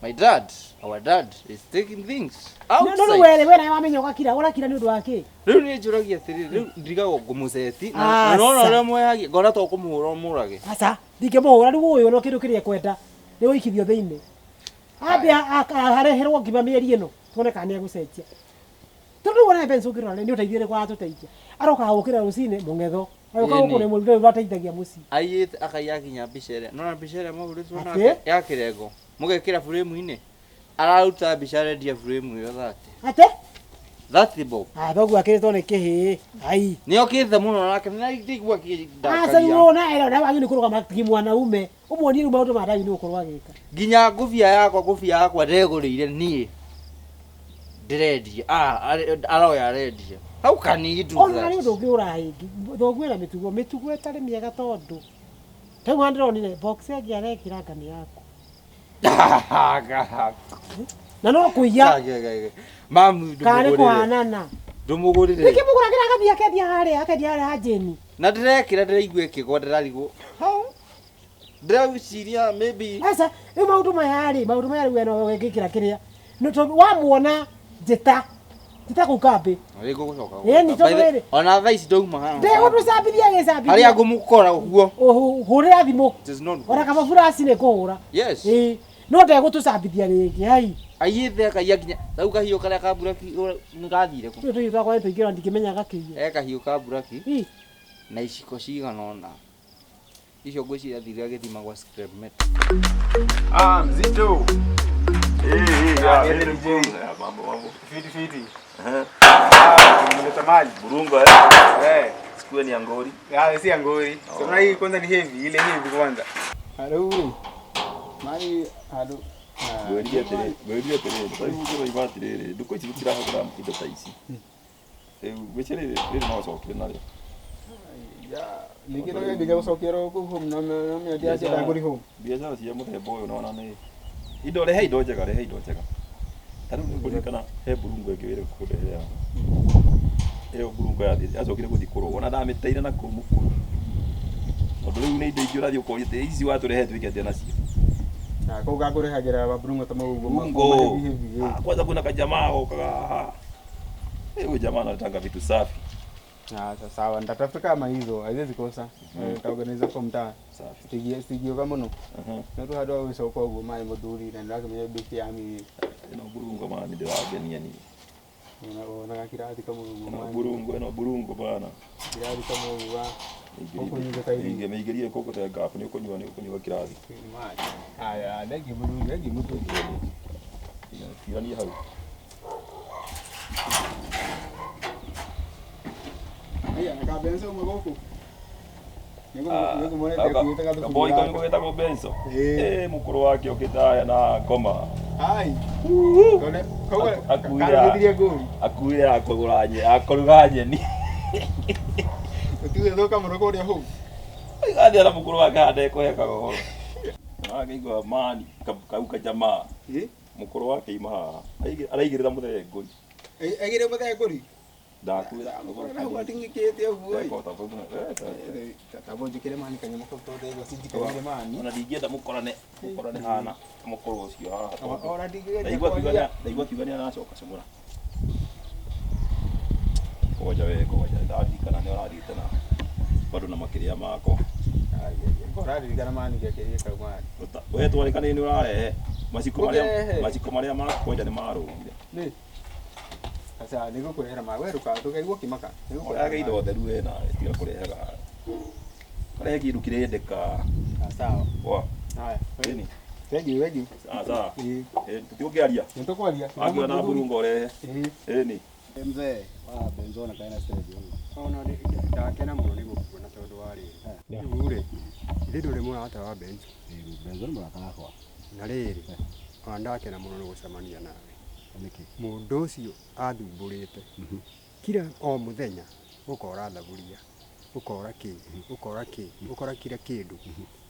My dad, our dad is taking things No no rĩu outside. we we nawe wamenya ũgakira, ũrakira nĩ ũndũ wa kĩ? Rĩu niĩ njũragia atĩrĩrĩ, rĩu ndirigagwo ngũmũceti na Aca. nona ũrĩa mwehagia ngona to kũmũhũra ũmũrage. Aca, ndingĩmũhũra rĩu ũyũ no kĩndũ kĩrĩa ekwenda nĩ gũikithio thĩinĩ. Ambe areherwo ngima mĩeri ĩno tuone kana nĩegũcenjia. Tondũ rĩu ona Benson ũngĩrora nĩ ũteithio ũrĩkũ aratũteithia. Arokaga gũkĩra rũcinĩ mũng'etho. Agoka Ĩni. gũkũ nĩ mũndũ ũrĩa ũrateithagia mũciĩ. Aiyĩte akaiya nginya mbica ĩrĩa nona mbica ĩrĩa mahũrĩtwo Atĩ? nake ya kĩrengo mũgekĩra buremu-inĩ araruta mbica arendia buremu ĩyo thate Ate? thate bob. Ah, thoguo akĩrĩtwo nĩ kĩhĩĩ. Ai. Nĩokĩte mũno nake na ndiguo Aca rĩu akĩndakaria. ona ĩra nawe wagĩrĩirwo nĩ kũrũgama kĩmwanaume. Ũmuonie rĩu maũndũ ma ndagĩrĩirwo nĩ gũkorwo agĩka. Nginya ngũbia yakwa ngũbia yakwa ndegũrĩire niĩ ndĩrendia ah aroya arendia. How can he do Ona that? harĩ ũndũ ũngĩ ũrahĩngi. Thoguo ena mĩtugo, mĩtugo ĩtarĩ mĩega tondũ ta rĩu ndĩronire box ĩngĩ arekĩra nga nĩ yaku. Na no kũiya Mamu kana nĩ ndũmũgũrĩre. kũhanana. Ndũmũgũrĩre. Nĩkĩ mũgũragĩra agathiĩ akendia harĩa akendia harĩa ha Jane. Na ndĩrekĩra ndĩraigua ĩkĩgwa ndĩrarigwo. How? Ndĩreciria maybe Aca rĩu maũndũ maya rĩ maũndũ maya rĩu we no wengĩkĩra kĩrĩa. No tondũ wamuona njĩta njĩta kũu kambĩ. Rĩngĩ gũcoka. Ĩni, tondũ rĩrĩ. Ona thaa ici ndauma haha. Ndegũtũcambithia agĩcambithia. Harĩa ngũmũkora ũguo. Hũrĩra thimũ. It is not. Ona kaba furaci nĩ kũhũra. Yes. Ĩĩ. No ndegũtũcambithia rĩngĩ hai. Aiyĩte akaiya nginya rĩu kahiũ karĩa ka mburaki nĩ gathire kũ. Tũyũ tũhiũ twakwa nĩ tũingĩra ndingĩmenya gakĩiya. He kahiũ ka mburaki Ĩ. na iciko cigana ũna. Icio ngwĩciria thire agĩthima gwa scrap metal. Ah, mzito. Eh, Ah, eh, niende ya, DJ. ya, mambo mambo. Fiti fiti. Eh, Ah, umeleta mali. Burungo eh. Eh. Sikuwe ni angori. Ah, si ya ngori. So na hii kwanza ni heavy, ile heavy kwanza. Halo. Mali halo. Ngwĩrire atĩrĩrĩ, ngwĩrire atĩrĩrĩ, ta rĩu ũroiga atĩrĩrĩ, ndukũ ici tũtirahũthĩra indo ta ici. Rĩu gwĩciria rĩrĩ rĩrĩ no ũcokie narĩo. Ya, nikitoka ndiga gũcokia kũu home na na na ndiacha ngori home. Biacara cia mũthemba ũyũ nona nĩ indo rehe indo njega, rehe indo njega. Ta rĩu nĩngũririkana he burungo ĩngĩ wĩrĩ kũndehera. Ĩyo burungo yathire yacokire gũthiĩ kũrũgwo na ndamĩteire na kũu mũkuru. Tondũ rĩu nĩ indo ingĩ ũrathiĩ ũkoria atĩ ici watũrehe twĩke atĩa nacio. Na kau gakũrehagĩra maburungo ta mau ũguo. Burungo. Heavy heavy. Ah, kwanza kuna kajamaa gokaga haha. Eh, huyu jamaa analetanga vitu safi. Ah, sawa sawa, nitatafuta kama hizo, haziwezi kosa. Nitaorganize kwa mtaa. Safi. Sigie sigioka mũno. Aha. No tu handũ ha gũcoka ũguo maĩ mũthuri na nĩndakĩmenya mbĩki ya mimi. Ĩno burungo bana nĩndĩrangenia niĩ. Ona gakirathi kamwe ũguo Ĩno maĩ. burungo, ĩno burungo bana. Kirathi kamwe ũguo. Ũkũnyuĩte kairĩ. Mĩingĩrie kũkũte ngabu nĩ ũkũnyua nĩ ũkũnyua kĩrathi. Haya, thengiũ mũthuri, thengiũ mũthuri. Tigania hau. Aya, na kabenso uma gũkũ. Nĩngũmuonete akuĩte gathuburia Kaboi gaka. kau gĩtagwo benso. Ĩĩ. Ĩ mũkũrũ wake okĩte aya na ngoma. Ai. Tone, kau Akuire karugithirie ngũri. Akuire ya kũgũra nye, ya kũruga nyeni. Ũtige thũka mũno kũrĩa hau. Gathiĩ na mũkũrũ wake haha ndekũhe kagogoro. Akaigua mani kau kajamaa. Ĩ? Mũkũrũ wake ima haha. Araigĩrĩra mũthee ngũri. Aigĩrĩre mũthee ngũri? Ndakwĩra. Hau ating'ĩkĩte ũguo ĩ. Ndekũhota Tamba ũnjĩkĩre mani kanyamũ kau tondũ ndaigua cinjikarĩire mani. Ona ndingĩenda mũkorane mũkorane hana mũkũrũ ũcio haha tondũ Ona ndingĩgeria ndaigua kiuga kwaria. ndaigua kiuga nĩ aracoka cũmũra. Koja we koja ndaririkana nĩ ũrathiĩte na bado na makĩria makwa. Ũraririkana mani gĩakĩrĩre kau mani. We twarĩka nĩ ũrarehe maciko marĩa Ngũkĩrehe. maciko marĩa makwenda nĩ marũgire. Nĩ. Aca nĩngũkũrehera ma we ndũkaigua ũkĩmaka. Nĩngũkũrehera Ũrehage indo theru we nawe tiga kũrehaga. Karehe kĩndũ kĩrendeka. Ah, sawa. Poa. Haya. Nini? Thengiũ, thengiũ. Sawa sawa. Ĩĩ. Tũtigũkĩaria. Nĩtũkwaria. Wakiona na burungo ũrehe. Ĩĩ. Ĩni. Mzee wa Benzo na kaina stress yangu. Ona ndakena mũno nĩ gũkuona tondũ wa rĩrĩ. Rĩu rĩ, ithe ndũrĩ mũrata wa Benzo. Benzo nĩ mũrata wakwa. Na rĩrĩ, ona ndakena mũno nĩ gũcemania nawe. Nĩkĩ? Mũndũ ũcio athumbũrĩte. Kira o mũthenya ũkora thaburia, ũkora kĩ, ũkora kĩ, ũkora kira kĩndũ.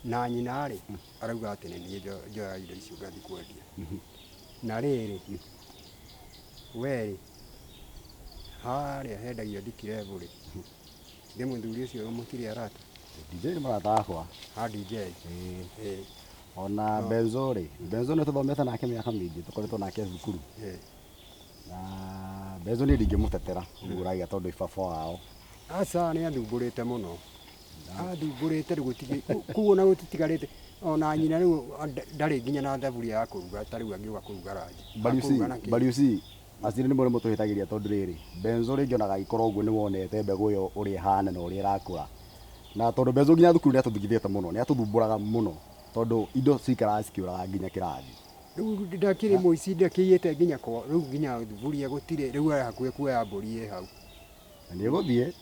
Na nyina rĩ, arauga atĩ nĩ niĩ njoyaga indo icio ngathiĩ kwendia. Na rĩrĩ, we rĩ, harĩa hendagio thikirebu rĩ, nĩ mũthuri ũcio mũtirĩ arata? DJ nĩ mũrata wakwa. Ha DJ. Ĩĩ. Ĩĩ. Ona Benzo rĩ, Benzo nĩ tũthomete nake mĩaka mĩingĩ, tũkoretwo nake thukuru. Ĩĩ. Na Benzo niĩ ndingĩmũtetera ũguo ũrauga tondũ ibaba wao. Aca nĩ athumbũrĩte mũno. Athumbũrĩte rĩu gũtirĩ kũu ona gũtitigarĩte ona nyina rĩu ndarĩ nginya na thaburia ya kũruga ta rĩu angĩũka kũruga ranji. But you see, Akũruga na kĩ? but you see, aciari nĩ mũrĩ mũtũhĩtagĩria tondũ rĩrĩ, Benzo rĩngĩ onaga agĩkorwo ũguo nĩ wonete mbegũ ĩyo ũrĩa ĩhana na ũrĩa ĩrakũra. Na tondũ Benzo nginya thukuru nĩ atũthigithĩte mũno, nĩ atũthumbũraga mũno tondũ indo cikaraga cikĩũraga nginya kĩrathi. Rĩu ndakĩrĩ mũici ndakĩiyĩte nginya kwa rĩu nginya thuburia gũtirĩ rĩu arĩ hakuhĩ kuoya mbũri ĩ hau. Na nĩ ĩgũthiĩ.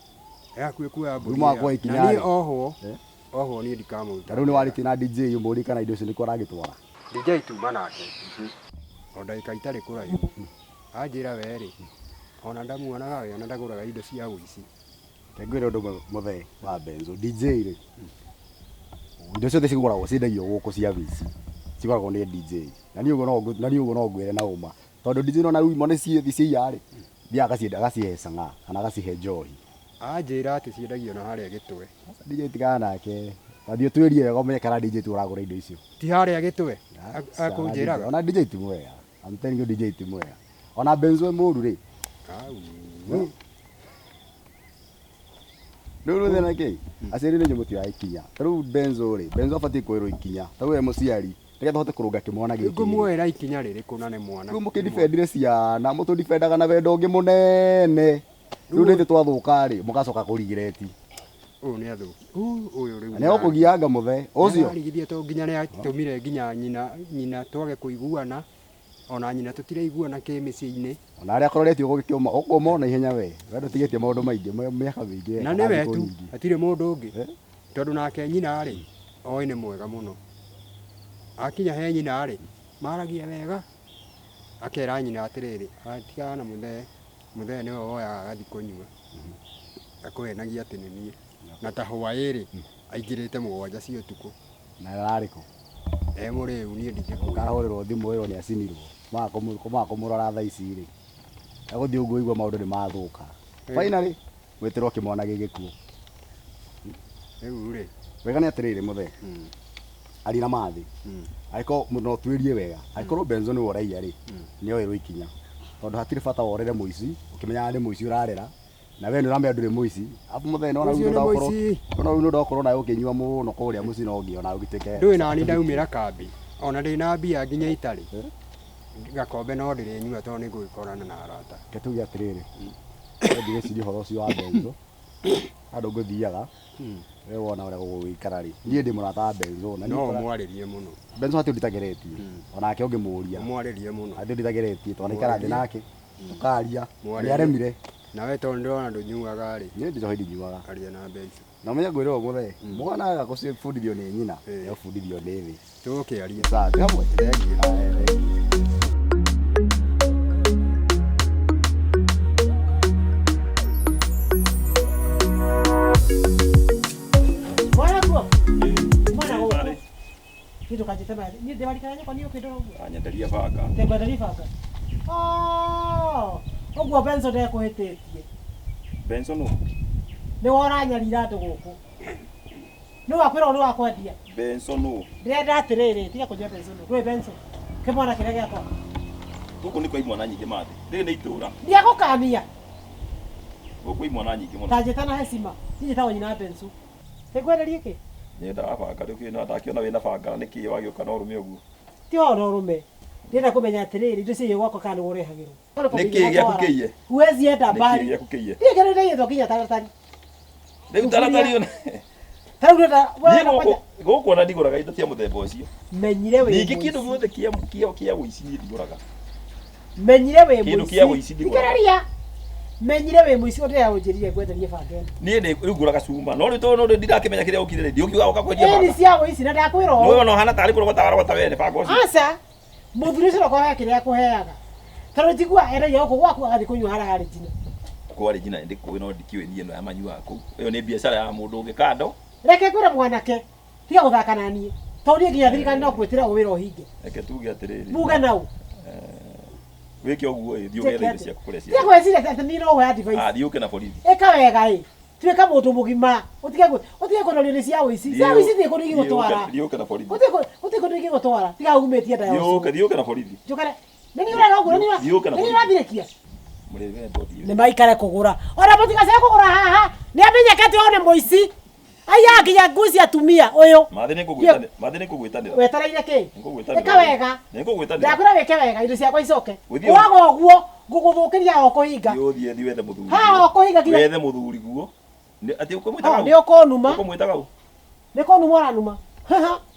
Arĩ hakuhĩ kuoya mbũri Rĩu ĩ hau. mwakwa ikinya Na niĩ rĩ. ohwo, Eh? ohwo niĩ ndikamũruta. Na rĩu nĩ warĩtie na DJ ũmũrie kana indo icio nĩkũ aragĩtwara. DJ tuma nake. O ndagĩka itarĩ kũraihu. Anjĩra we rĩ, ona ndamuonaga we ona ndagũraga indo cia ũici. Reke ngwĩre ũndũ ũmwe mũthee wa Benzo, DJ rĩ, indo ciothe cigũragwo ciendagio gũkũ cia wĩici, cigũragwo nĩ DJ. Na niĩ ũguo no na niĩ ũguo no ngwĩre na ũma. Tondũ DJ nona rĩu imwe nĩ ciaiya rĩ, thiaga agacienda agacihe cang'aa kana agacihe njohi. Anjĩra atĩ ciendagio na harĩa Gĩtwe. DJ tigana nake. Tathiĩ ũtuĩrie wega ũmenye kana DJ tu ũragũra indo icio. Ti harĩa Gĩtwe? Akũnjĩraga? Ona DJ ti mwega. I'm telling you DJ ti mwega. Ona Benzo e mũru rĩ. Au. Rĩu rĩu thĩna kĩ? Aciari nĩ inyuĩ mũtioyaga ikinya. Ta rĩu Benzo rĩ, Benzo abatiĩ kuoerwo ikinya. Ta rĩu we mũciari, nĩgetha ũhote kũrũnga kĩmwana gĩkĩ. Ngũmuoera ikinya rĩrĩkũ na nĩ mwana? Rĩu mũkĩdefendire ciana, mũtũdefendaga na wendo ũngĩ mũnene. Rĩu nĩ ithuĩ twathuka rĩ, mũgacoka kũrigireti. Ũyũ nĩ athũki. Ũyũ rĩu. Na nĩ egũkũgianga mũthee. Ũcio. Arigithia to nginya nĩ atũmire nginya nyina twage kũiguana. Ona nyina tũtiraiguana kĩmĩciĩ-inĩ. Ona arĩa akoretio gũgĩkĩũma, ũkũma ona ihenya we. We ndũtigĩtie maũndũ maingĩ, mĩaka mĩingĩ. Na nĩwe thikũ tu, nyingĩ. hatirĩ mũndũ ũngĩ. Tondũ nake nyina rĩ, oĩ nĩ mwega mũno. Akinya he nyina rĩ, maragia wega. Akera nyina atĩrĩrĩ, atigana na mũthee, mũthee nĩwe woyaga agathiĩ kũnyua. Akũhenagia atĩ nĩ niĩ. Na ta hwaĩ rĩ, aingĩrĩte 7 cia ũtukũ. Na ararĩ kũ? E mũrĩu, niĩ ndingĩkũũra. Ũkahũrĩrwo thimũ ĩyo nĩ acinirwo. Maga kũmũrora thaa ici rĩ. Egũthiĩ ũguo ũigua maũndũ nĩ mathũka. Finally, gwĩtĩrwo kĩmwana gĩgĩkuo. Rĩu rĩ. Wega nĩ atĩrĩrĩ mũthee. Aria na mathĩ. Angĩkorwo no tuĩrie wega, angĩkorwo Benzo nĩwe ũraiya rĩ, nĩ oerwo ikinya. Tondũ hatirĩ bata worere mũici, ũkĩmenyaga nĩ mũici ũrarera, na we nĩ ũramenya ndũrĩ mũici. Arabu mũthee nĩ wona rĩu Ũcio nĩ nĩ ũrakorwo mũici. nĩ wona rĩu nĩ ũrakorwo nawe ũkĩnyua mũno kũrĩa mũciĩ no ũngĩ ona ũgĩtuĩke. Ndũĩ nani ndaumĩra kambĩ, ona ndĩ na mbia nginya itarĩ. Gakombe no ndĩrĩnyua tondũ nĩ ngũgĩkorana na arata. Reke tuge atĩrĩrĩ, we ndigĩciria ũhoro ũcio wa Benzo. Handũ ngũthiaga we wona ũrĩa gũgũikara rĩ, niĩ ndĩ mũrata wa Benzo na No niĩ ũmwarĩrie mũno. Benzo hatirĩ nditageretie, onake ũngĩmũria Ũmwarĩrie mũno. hatirĩ nditageretie, twanaikara thĩ Mwarĩrie. nake tũkaria, Mwarĩrie. nĩ aremire. Nawe tondũ ndĩrona ndũnyuaga rĩ. Niĩ njohi ndinyuaga. Aria na Benzo. Na ũmenye ngwĩre ũũ mũthee, mwana aga gũbundithio nĩ nyina, nĩegũbundithio nĩ thĩ. Tũgũkĩaria. Sawa, twĩ hamwe? Thengiũ. Haya, thengiũ. Mwana kuo. Mwana gũkũ. Niĩ ndũkanjĩte maĩ. Niĩ ndĩwarikana nyũkwa niĩ ũkĩndora ũguo. Anyenderia banga. Ndengwenderia banga. Oh, ũguo Benzo ndekũhĩtĩtie. Benzo nũ? Nĩ woranyarira andũ gũkũ. Nĩ wakwĩrwo nĩ wakwendia. Benzo nũ? Ndĩrenda atĩrĩrĩ, tiga kũnyua Benzo nũ. Ndũĩ Benzo. Kĩmwana kĩrĩa gĩakwa. Gũkũ nĩ kwa imwana nyingĩ mathĩ. Rĩrĩ nĩ itũra. Ndiagũkania. Gũkũ imwana nyingĩ mũno. Ta njĩta na hecima. Niĩ njĩtagwo nyina wa Benzo. Nĩngwenderie kĩ? Nyendaga banga rĩu kĩ na ndakĩona wĩna banga na nĩkĩ wagĩũka na ũrũme ũguo. Ti ũhoro na ũrũme. Ndĩrenda kũmenya atĩrĩrĩ, indo ciĩgiĩ gwakwa kana nĩwe ũrehagĩrwo. Nĩkĩ gĩaku kĩiye? Huwezi enda Nĩkĩ mbali. gĩaku kĩiye? Niĩ kĩrĩa ndĩiyĩtwo nginya taratari. Rĩu taratari ona. Ta rĩu ndĩrenda Niĩ gũkũ gũkũ ona ndigũraga indo cia mũthemba ũcio. Menyire wĩ Ningĩ kĩndũ mũici. gĩothe kĩa kĩa kĩa ũici niĩ ndigũraga. Menyire wĩ Kĩndũ mũici. kĩa ũici ndigũraga. Thikĩrĩria. Menyire wĩ mũici ũrĩa ũnjĩrire ngwenderie banga ĩno. Niĩ nĩ rĩu ngũraga cuma. No rĩu tondũ no ndirakĩmenya kĩrĩa ũkire rĩ, ndiũkiuga ũka kwendia Ĩni banga. cia ũici na ndakwĩra Nĩ ũũ. ona ũhana tarĩ kũrogota warogota wene banga ũcio. Aca. Mũthuri ũcio ũkohe kĩrĩa akũheaga. Tondũ njigua endagia gũkũ gwaku agathiĩ kũnyua harĩa harĩ njina. Kwarĩ njina ndĩkũĩ no ndikĩũĩ niĩ ĩno ya manyuaga kũu. Ĩyo nĩ biacara ya mũndũ ũngĩ kando. Reke ngwĩre mwanake, tiga gũthaka na niĩ. Tondũ niĩ nginya thirikari no kwĩtĩra wĩra ũhinge. Reke tuge atĩrĩrĩ. Muge nau. Wĩke ũguo ĩ, thiĩ ũgethe indo ciaku kũrĩa Tiga ciarĩ. gwĩciria atĩ niĩ no ũhe advice. Ah, thiĩ ũke na borithi. Ĩka wega ĩ. Tuĩka mũndũ mũgima. Ũtige ũtige kũnorio nĩ cia ũici. Cia ũici tirĩ kũndũ ingĩgũtwara. Thiĩ ũke na borithi. Gũtirĩ kũndũ ingĩgũtwara. Tiga umĩtie nda ya Thiĩ ũke, ũcũrũ. thiĩ ũke na borithi. Njũkare. Nĩ niĩ ũrera ũguo, nĩ niĩ Thiĩ ũke na nĩ niĩ borithi. ũrathirĩkia. Mũrĩwe mbodi. Nĩ maikare kũgũra. Ona mũtigacoke kũgũra haha. Nĩ amenyeke atĩ ũyũ nĩ mũici. Aiyaga nginya nguo cia atumia ũyũ. Mathĩ nĩ ngũgwĩtanĩra. Mathĩ nĩ ngũgwĩtanĩra. Wetereire kĩ? Nĩngũgwĩtanĩra. Ĩka wega. Nĩngũgwĩtanĩra. Ndakwĩra wĩke wega indo ciakwa icoke. Gũthiĩ- Waga ũguo ngũgũthũkĩria o kũhinga. Thiĩ ũthiĩ thiĩ wethe mũthuri. Haha o kũhinga nginya. Wethe mũthuri guo. Nĩ atĩ ũkũmwĩtaga Oh, nĩ ũkũnuma. Ũkũmwĩtaga ũ? Nĩ kũnuma ũranuma.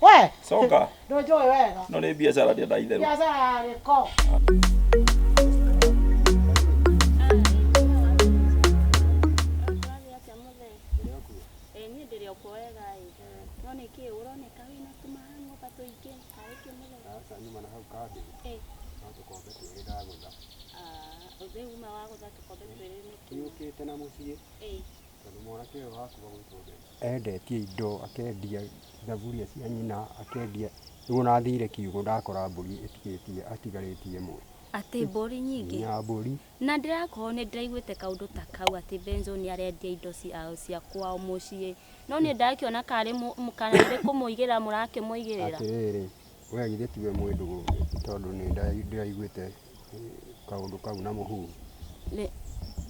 We. Coka. Ndũnjũĩ wega. No nĩ biacara ndĩenda itherũ. Biacara ya gĩko. Ĩ niĩ ndĩrĩ o kuo wega ĩ. No nĩ kĩ ũroneka wĩna tũmahang'oba tũingĩ karĩ kĩ mũthee? Aca nyuma na hau kambĩ. Ĩ. No tũkombe twĩrĩ ndagũtha. Ah, rĩu uma wagũtha tũkombe twĩrĩ nĩkĩ? Nĩũkĩte na mũciĩ. Ĩ. Tondũ mwanake ũyũ waku wa gwĩtwo Benzo. Endetie indo, akendia thaburia cia nyina, akendia rĩu ona thire kiugũ ndakora mbũri ĩtigĩtie atigarĩtie ĩmwe. Atĩ mbũri nyingĩ? Nginya mbũri. Na ndĩrakorwo nĩ ndĩraiguĩte kaũndũ ta kau atĩ Benzo nĩ arendia indo ciao cia kwao mũciĩ. No niĩ ndakĩona karĩ kana nĩ kũmũigĩra mũrakĩmũigĩrĩra. Atĩrĩrĩ, we githĩ tiwe mwĩ ndũgũ tondũ nĩ ndĩraiguĩte kaũndũ kau na mũhuhu. Nĩ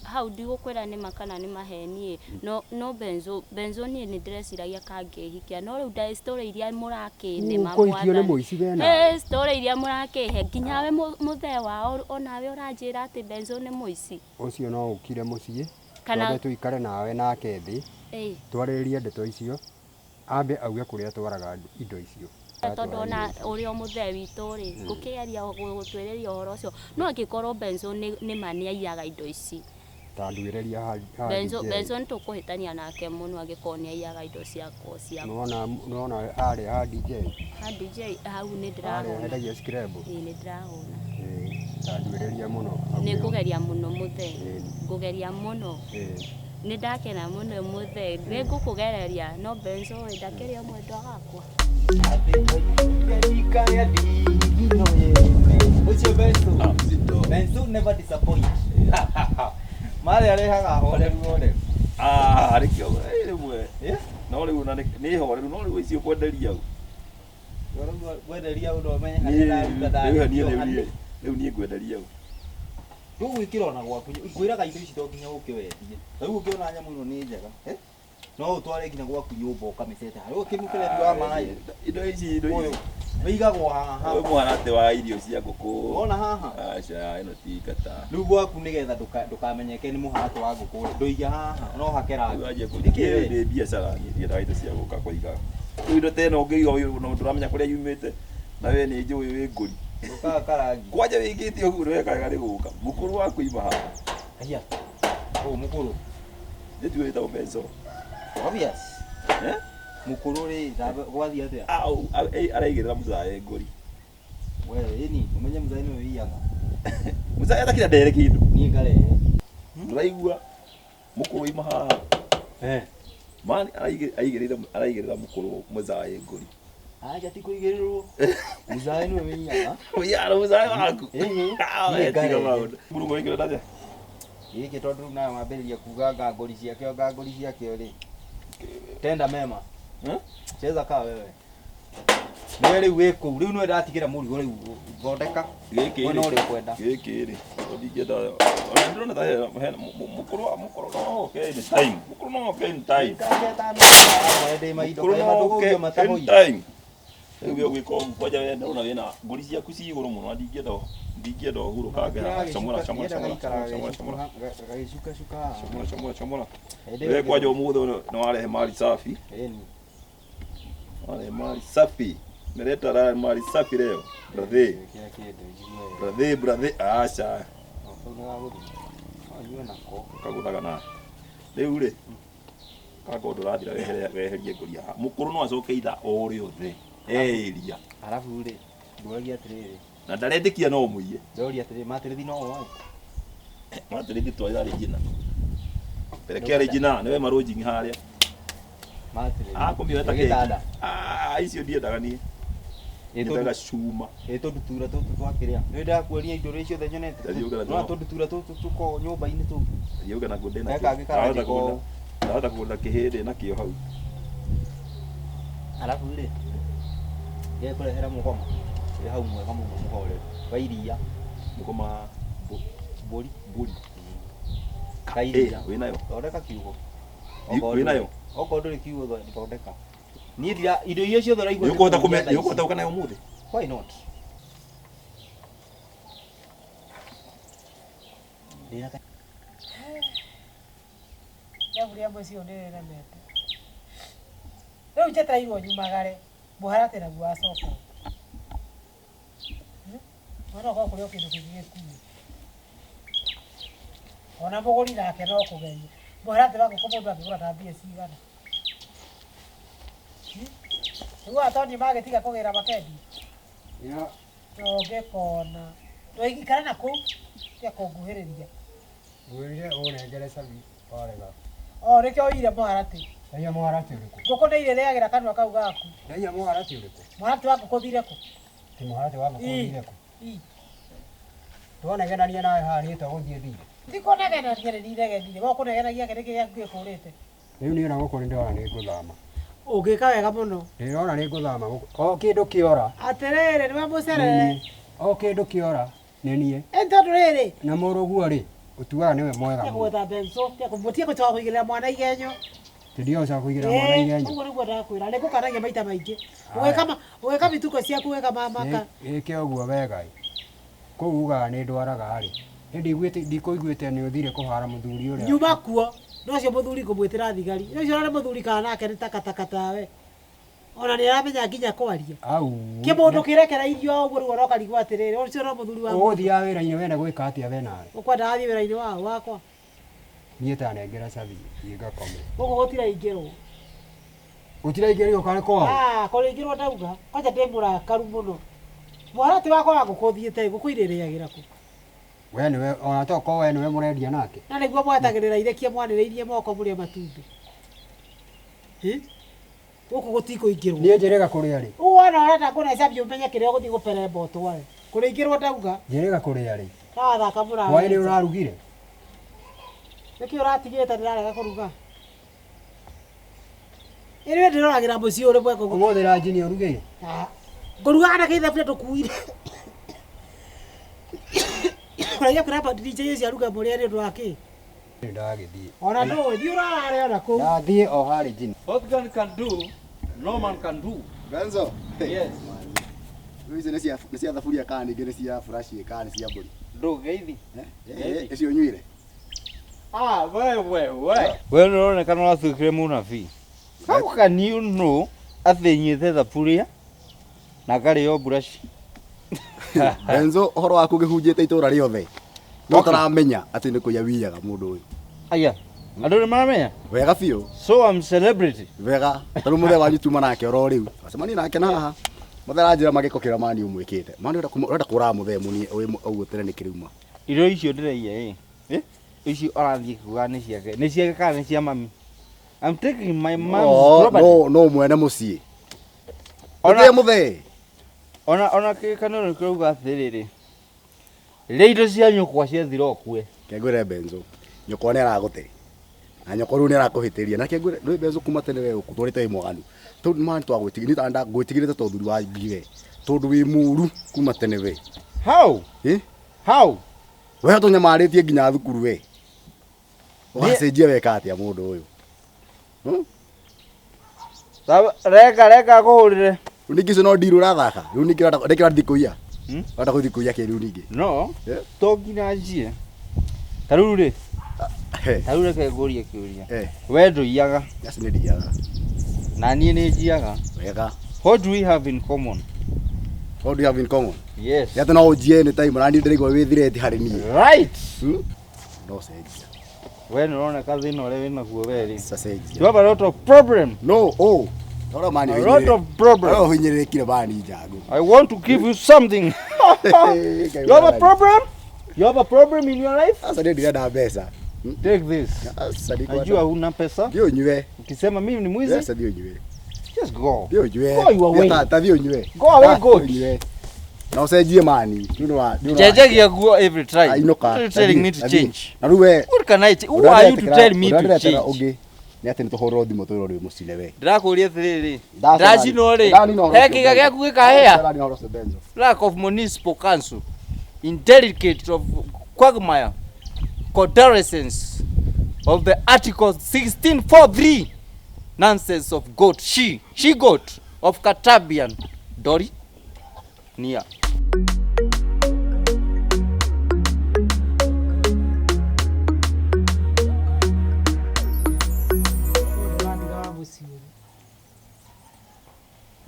hau ndigũkwĩra nĩ ma kana nĩ maheni ĩ. No no Benzo Benzo niĩ nĩ ndĩreciragia kangĩhikia no rĩu nda story iria mũrakĩnĩma Ũkũhikio nĩ mũici we nawe. Ĩ story iria mũrakĩhe nginya we mũthee wao onawe ũranjĩra atĩ Benzo nĩ mũici. Ũcio no ũkire mũciĩ Kana twambe tũikare nawe nake thĩ ĩ twarĩrĩrie ndeto icio ambe auge kũrĩa atwaraga indo icio. Tondũ ona ũrĩa mũthee witũ rĩ ngũkĩgeria gũtwĩrĩria ũhoro ũcio no angĩkorwo Benzo nĩ ma nĩ aiyaga indo ici. Ta nduĩrĩria ha Benzo DJ. Benzo nĩ tũkũhĩtania nake mũno angĩkorwo nĩ aiyaga indo ciakwa cia Nĩwona nĩwona harĩa ha DJ. Ha DJ hau nĩ Harĩa ndĩrahona. hendagia scrabble. Ĩ nĩ ndĩrahona. Ĩ ta nduĩrĩria mũno. Nĩ ngũgeria mũno mũthee. Ĩ. Ngũgeria mũno. Ĩ. Nĩ ndakena mũno mũthee. Nĩ ngũkũgereria no Benzo ĩ ndakĩrĩ o mwendwa wakwa. Ũcio Benzo. Benzo never disappoint. Marĩ arehaga horeru horeru. Ah, rĩkĩo rĩmwe. No rĩu ona nĩ horeru no rĩu icio kwenderia u. Ngwenderia ũndũ ũmenye harĩa ndaruta Rĩu niĩ rĩu niĩ rĩu niĩ ngwenderia u. Ndũgwĩkĩra ona gwaku ngwĩraga indo ici to nginya ũke wendie. Rĩu ũngĩona nyamũ ĩno nĩ njega. No ũtware nginya gwaku nyũmba ũkamĩcete harĩa ũkĩmũberethi wa maĩ. Indo ici indo Ũyũ ici. wĩigagwo haha. Ũyũ mũharatĩ wa irio cia ngũkũ. Wona haha? Aca ĩno ti ngata. Rĩu gwaku nĩgetha ndũkamenyeke nĩ mũharatĩ wa ngũkũ rĩ, ndũige haha no hake rangi. Wanjie Nĩkĩ we? kũiga biacara niĩ ndiendaga indo cia gũka kũiga. Rĩu indo ta ĩno ũngĩiga ũyũ no ndũramenya kũrĩa yumĩte na we nĩ njũĩ wĩ ngũri. Ndũkahaka rangi. Kwanja wĩkĩte ũguo nĩweka wega nĩ gũka. Mũkũrũ waku ima haha. Aya. Ũũ mũkũrũ. Nĩtuĩ wĩtagwo benzo. Obvious. Eh? Mũkũrũ rĩ, gwathiĩ atĩa? Au araigĩrĩra mũcae ngũri. We ĩni, ũmenye mũcae nĩwe wĩiyaga. Mũcae atakira ndere kĩndũ. Niĩ ngarehe. Ndũraigua mũkũrũ ima haha. Eh. Mani aigĩrĩra araigĩrĩra mũkũrũ mũcae ngũri. Acha ti kũigĩrĩrwo. Mũcae nĩwe wĩiyaga. Ũiyaga mũcae waku. Ĩĩ. Ah, Niĩ we tiga ngarehe. maũndũ. Mũrũgo ĩkĩrwo ndaja. Gĩkĩ tondũ rĩu nawe wambĩrĩria kuga ngangũri ciakĩo ngangũri ciakĩo rĩ. Tenda mema. Eh? Cheza kaa wewe. Niwe rĩu wĩ kũu, rĩu nĩwe ndatigĩra mũrigo rĩu thondeka. Gĩkĩ Mwena rĩ. ũrĩa ũkwenda. Gĩkĩ rĩ. Ndingĩenda ona ndĩrona ta hena mũkũrũ mũkũrũ no oke in time. Mũkũrũ no oke in time. Mũkũrũ no oke in time. Rĩu we ũgĩka ũguo kwanja we ndĩrona wĩna ngũri ciaku ci igũrũ mũno na ndingĩenda ndingĩenda ũhurũkange haha. Comora comora comora comora comora. Gagĩcukacuka. Comora comora comora. We kwanja ũmũthĩ nĩ warehe mali safi. Ĩni. Warehe mali safi. Meleta raha mali safi leo. Brother, Kĩra kĩndũ njigue. brother, brother. Aca. Kau nĩ gagũthiĩ. No nyue nako. Kagũthaga na. Rĩu rĩ kanga ũndũ ũrathira weherie ngũri haha. Mũkũrũ no acoke ithaa o rĩothe. Eiria. Arabu rĩ, ndũragia atĩrĩrĩ. Na ndaretĩkia no mũiye. Ndoria atĩrĩrĩ, matĩrĩthi no woe. Matĩrĩthi twarĩra Regina. Perekea Regina nĩwe marũnjing'i harĩa. Matĩrĩthi. Akũmĩoya ta Gĩtanda. keki. Ah, icio ndiendaga niĩ. Nyendaga cuma. Ĩ tũndutura tũtũ twakĩrĩa. Nĩ ndakuonia indo iria ciothe nyonete. Ndathiĩ ũkĩra Nĩwona tũndutura tũtũ tũkoragwo nyũmba-inĩ tũu. Thiĩ ũke nakuo ndĩ Gaka nakĩo. kangĩ Ndahota karangĩkwo kũgũra. Ndahota kũgũra kĩhĩndĩ nakĩo hau. Arabu rĩ, nĩekũrehera mũgoma. Wĩ hau mwega mũno mũhoreru. Wa iria. Mũgoma Mbũri. mbũri. Ka iria. Ĩ, wĩnayo. Thondeka kiugo. Wĩnayo? Okorwo ndũrĩ kiugo thondeka. Niĩ ndira indo iria ciothe ũraigua Nĩũkũhota ngĩkũria kũme thaa ici. nĩũkũhota gũka nayo ũmũthĩ? Why not? Ndĩna Thaburia mũciĩ ũyũ nĩrĩremete. Rĩu njetereirwo nyumagare mũharatĩ naguo wacoka. Mwana ũkorwo kũrĩ o kĩndũ kĩngĩ gĩkuũ. Ona mũgũri nake no kũgeria. Mũharatĩ wa ngũkũ mũndũ angĩgũra na mbia cigana? Rĩu atoni magĩtiga kũgĩra makendia? Ya, Ndũngĩkona. Ndũikara na kũu tiga kũnguhĩrĩria. ngwĩrire ũnengere cabi warega. O nĩkĩo ũire mũharatĩ. Ndaiya mũharatĩ ũrĩkũ? Ngũkũ nĩ irĩrĩagĩra kanua kau gaku. Ndaiya mũharatĩ ũrĩkũ? Mũharatĩ wa ngũkũ ũthire kũ? Ti mũharatĩ wa ngũkũ Ii. ũthire kũ? Ii. Twanegenania nawe haha niĩ to gũthiĩ thire. Ti kũnegenania nĩ ndinegenire. We ũkũnegenagia kĩ nĩkĩ gĩaku gĩkũrĩte? Rĩu niĩ ona gũkũ nĩndĩrona nĩ ngũthama. Ũngĩka wega mũno. Ndĩrona nĩ ngũthama gũkũ. O kĩndũ kĩora. Atĩrĩrĩ nĩwe nĩ mũcerere. niĩ. O kĩndũ kĩora nĩ niĩ. Ĩ tondũ rĩrĩ Na mũrũguo rĩ, ũtuaga nĩwe mwega tiga mũno. gwetha benzo, tiga gũcoka kũigĩrĩra mwana igenyo. Ti ndigocoka kũigĩrĩra mwana Ĩĩ, igenyo. ũguo nĩguo ndakwĩra. Nĩ ngũkanagia maita maingĩ. Ũgĩka mĩtugo ciaku wĩka mamaka. Ĩke ũguo wega ĩ. Kũu ugaga nĩ ndwaraga rĩ. Nĩ ndiguĩte ndikũiguĩte nĩ ũthire kũhara mũthuri ũrĩa. Nyuma kuo. No ũcio mũthuri ngũmwĩtĩra thigari. No ũcio ũrarĩ mũthuri kana nake nĩ takataka tawe. Ona nĩ aramenya nginya kwaria. Au. Kĩmũndũ kĩrekereirio o ũguo rĩu ũrokarigwo atĩrĩrĩ, ũcio no mũthuri wa mũndũ. Ũgũthiaga wĩra-inĩ wenda gwĩka atĩa we nawe? Ũkwenda athiĩ wĩra-inĩ wao wakwa. Niĩ tanengera cabi thiĩ ngakome. Gũkũ gũtiraingĩrwo. Gũtiraingĩrio karĩ kwao? Ah, kũrĩingĩrwo ndauga. Kwanja ndĩ mũrakaru mũno. Mũharatĩ wakwa wa ngũkũ ũthiĩte ngũkũ irĩrĩagĩra kũ? We nĩwe ona tokorwo we nĩwe mũrendia nake. Na nĩguo mwetagĩrĩra irekie mwanĩrĩirie moko mũrĩe matumbĩ. Hĩ? Gũkũ gũtikũingĩrwo. Niĩ njĩrĩga kũrĩa rĩ? Ũguo wona ũrenda kũne cabi ũmenye kĩrĩa ũgũthiĩ gũperemba ũtware. Kũrĩingĩrwo ndauga. Njĩrĩga kũrĩa rĩ? Tawathaka Hwaĩ nĩ mũrawe. ũrarugire? Nĩkĩ ũratigĩte ndĩrarega kũruga? Ĩrĩ ndĩroragĩra mũciĩ ũrĩ mwega ũguo. Ũmũthĩ ranji nĩ ũrugĩire? Ah, Ngũrugaga na gĩthaburia ndũkuire. Ũraigua kwĩra DJ ũcio aruge mũrĩe nĩ ũndũ wa kĩ? Ndagĩthiĩ. Ona ndũĩ thiĩ ũrarare ona kũu. Ndathiĩ o harĩ jini. What God can do, no man can do. Benzo. Yes. Rĩu ici nĩ cia thaburia kana ningĩ nĩ cia furashi kana nĩ cia mbũri? Ndũgeithi. Icio ũnyuire? Ah, we we we. We nĩũronekana ũratuĩkire mũnabii. How can you know atĩ nyuĩte thaburia na ngarĩo mburaci? Benzo, ũhoro waku ũgĩhunjĩte itũra rĩothe. No taramenya atĩ nĩ kũiya wiyaga mũndũ ũyũ. Aya, andũ nĩ maramenya? Wega biũ. So I'm celebrity. Wega. Tarĩu mũthee wanyu tuma nake oro rĩu. Acemania nake na haha. Mũthee aranjĩra magĩko kĩrĩa mani ũmwĩkĩte. Mani ũrenda kũraga mũthee mũnie ũguo tene nĩ kĩruma. Irio icio ndĩraiya ĩ. Icio arathiĩ kuga nĩ ciake. Nĩ ciake kana nĩ cia mami? I'm taking my mom's property. No, no mwene mũciĩ. Ona mũthee. Ona kĩkanũrũ kĩrauga atĩrĩrĩ. Rĩrĩa indo cia nyũkwa ciathira ũkue. Kengwĩre Benzo. Nyũkwa nĩ aragũte. Na nyũkwa rĩu nĩ arakũhĩtĩria. Na kengwĩre rĩu Benzo kuma tene we ũtũrĩte wĩ mwaganu. Tondũ mani twagwĩtigĩrĩte nĩ ta ngwĩtigĩrĩte ta ũthuri wa ngi we. Tondũ wĩ mũru kuma tene we. How? Eh? How? We tũnyamarĩtie nginya thukuru we. Ũgacenjia weka atĩa mũndũ ũyũ? Reka reka ngũhũrĩre. Rĩu ningĩ icio no ndiru ũrathaka. Rĩu ningĩ ũrenda ũrathiĩ kũiya. Ũrenda gũthiĩ kũiya kĩ rĩu ningĩ? No, to nginya njie. Ta rĩu rĩ, ta rĩu reke ngũrie kĩũria. We ndũiyaga. Yes, nĩ ndiyaga. Na niĩ nĩ njiyaga. Wega. What do we have in common? What do we have in common? Yes. Nĩ atĩ no ũnjie anytime na niĩ ndĩraigua wĩ threat harĩ niĩ. Right. No cenjia. We nĩ ũroneka thĩna ũrĩa wĩnaguo we rĩ. Cenjia. You have a lot of problem. No, oh. Ora mani A lot of problem. Ora ũhinyĩrĩrĩkire mani njangu. I want to give you something. You have a problem? You have a problem in your life? Sasa ndio ndirenda mbeca. Take this. Sasa ndio. Najua huna pesa. Ndio unywe. Ukisema mimi ni mwizi. Sasa ndio unywe. Just go. Ndio unywe. Go your way. Ta thiĩ unywe. Go away, goat. Na ũcenjie mani. Rĩu nĩ wa. Njenjagia nguo every time. Ainũka. What are you telling me to change? Na rĩu we. What can I change? Who are you to tell me to change? Ũngĩ nĩ atĩ nĩ tũhũrwo thimũ twĩrwo rĩu mũcine we. Ndĩrakũria atĩrĩrĩ. Ndacinwo rĩ. He kĩga gĩaku gĩkahĩa. Ndanina ũhoro ũcio Benzo. Lack of municipal council in delicate of quagmire condolences of the article 1643 nonsense of goat she goat of Katabian Dori Nia.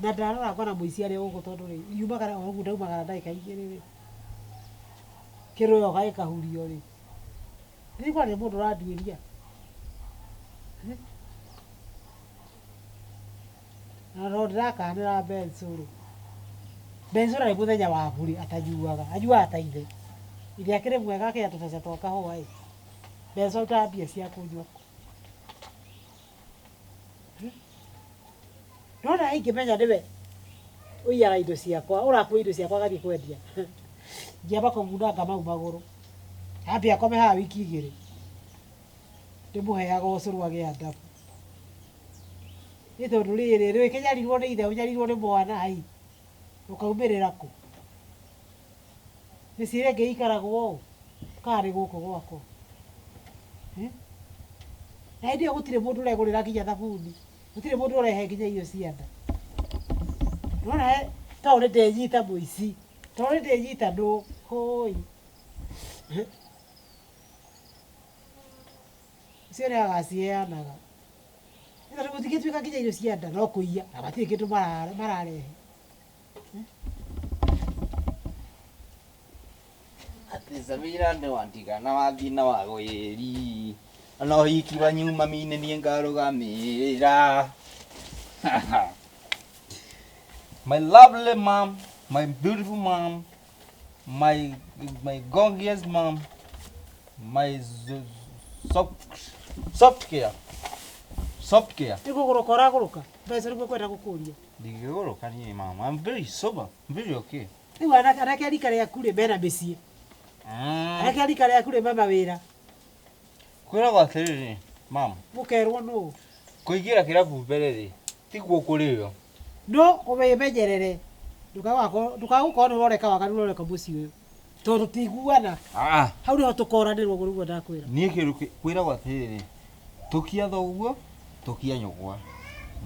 Na ndarora ngona mũici arĩ gũkũ tondũ rĩ yumagara o ũguo ndaumagara ndagĩka igĩrĩ rĩ kĩrũyo gagĩkahurio rĩ ndirikona nĩ mũndũ ũranduĩria. Na no ndĩrakanĩra Benzo rĩ Benzo rĩ mũthenya wa mbũri atanyuaga anyuaga ta ithe ithe akĩrĩ mwega akĩgĩa tũbeca twa kahũa ĩ Benzo arutaga mbia cia kũnyua. Nona ingĩmenya nĩwe ũiyaga indo ciakwa ũrakua indo ciakwa agathiĩ kwendia ngĩamba kũmunanga mau magũrũ ambia akome haha wiki igĩrĩ ndĩmũheaga ũcũrũ agĩa ndabu nĩ tondũ rĩrĩ rĩkĩnyarirwo nĩ ithe ũnyarirwo nĩ mwana ai ũkaumĩrĩra kũ mĩciĩ ĩrĩa ĩngĩ ĩikaragwo ũũ kana nĩ gũkũ gwakwa. Na hĩndĩ ĩyo gũtirĩ mũndũ ũregũrĩra nginya thabuni gũtirĩ mũndũ ũrehe nginya irio cia nda. Nona tondũ nĩ ndenyita mũici tondũ nĩ ndenyita nũ hũi ũcio nĩ agaciheanaga nĩ tondũ gũtingĩtuĩka nginya irio cia nda no kũiya na matirĩ kĩndũ mararehe. Atĩ Samira nĩ wandigana wathiĩ na wagwĩri ona ũhiki wanyu mami nĩ niĩ ngarũgamĩrĩra. My lovely mom, my beautiful mom, my gorgeous mom, my soft care. Soft care. Nĩ kũgũrũka ũragũrũka mbeca nĩguo kwenda gũkũria. Ndingĩgũrũka niĩ mama. I'm very sober. I'm very okay. Rĩu anake a rika rĩaku rĩ mena mĩciĩ. Anake a rika rĩaku rĩ me mawĩra. Kwĩragwo atĩrĩrĩ mama. Mũkerwo nũ? Kũingĩra kĩrabu mbere rĩ tiguo kũrĩo. No ũwĩmenyerere ndũkagũkorwo nĩ ũroreka waganu ũroreka mũciĩ ũyũ. Tondũ tiguana. Ah. Hau nĩho tũkoranĩrwo ũguo nĩguo ndakwĩra. Niĩ kĩndũ kwĩragwo atĩrĩrĩ, tũkia thoguo, tũkia nyũkwa.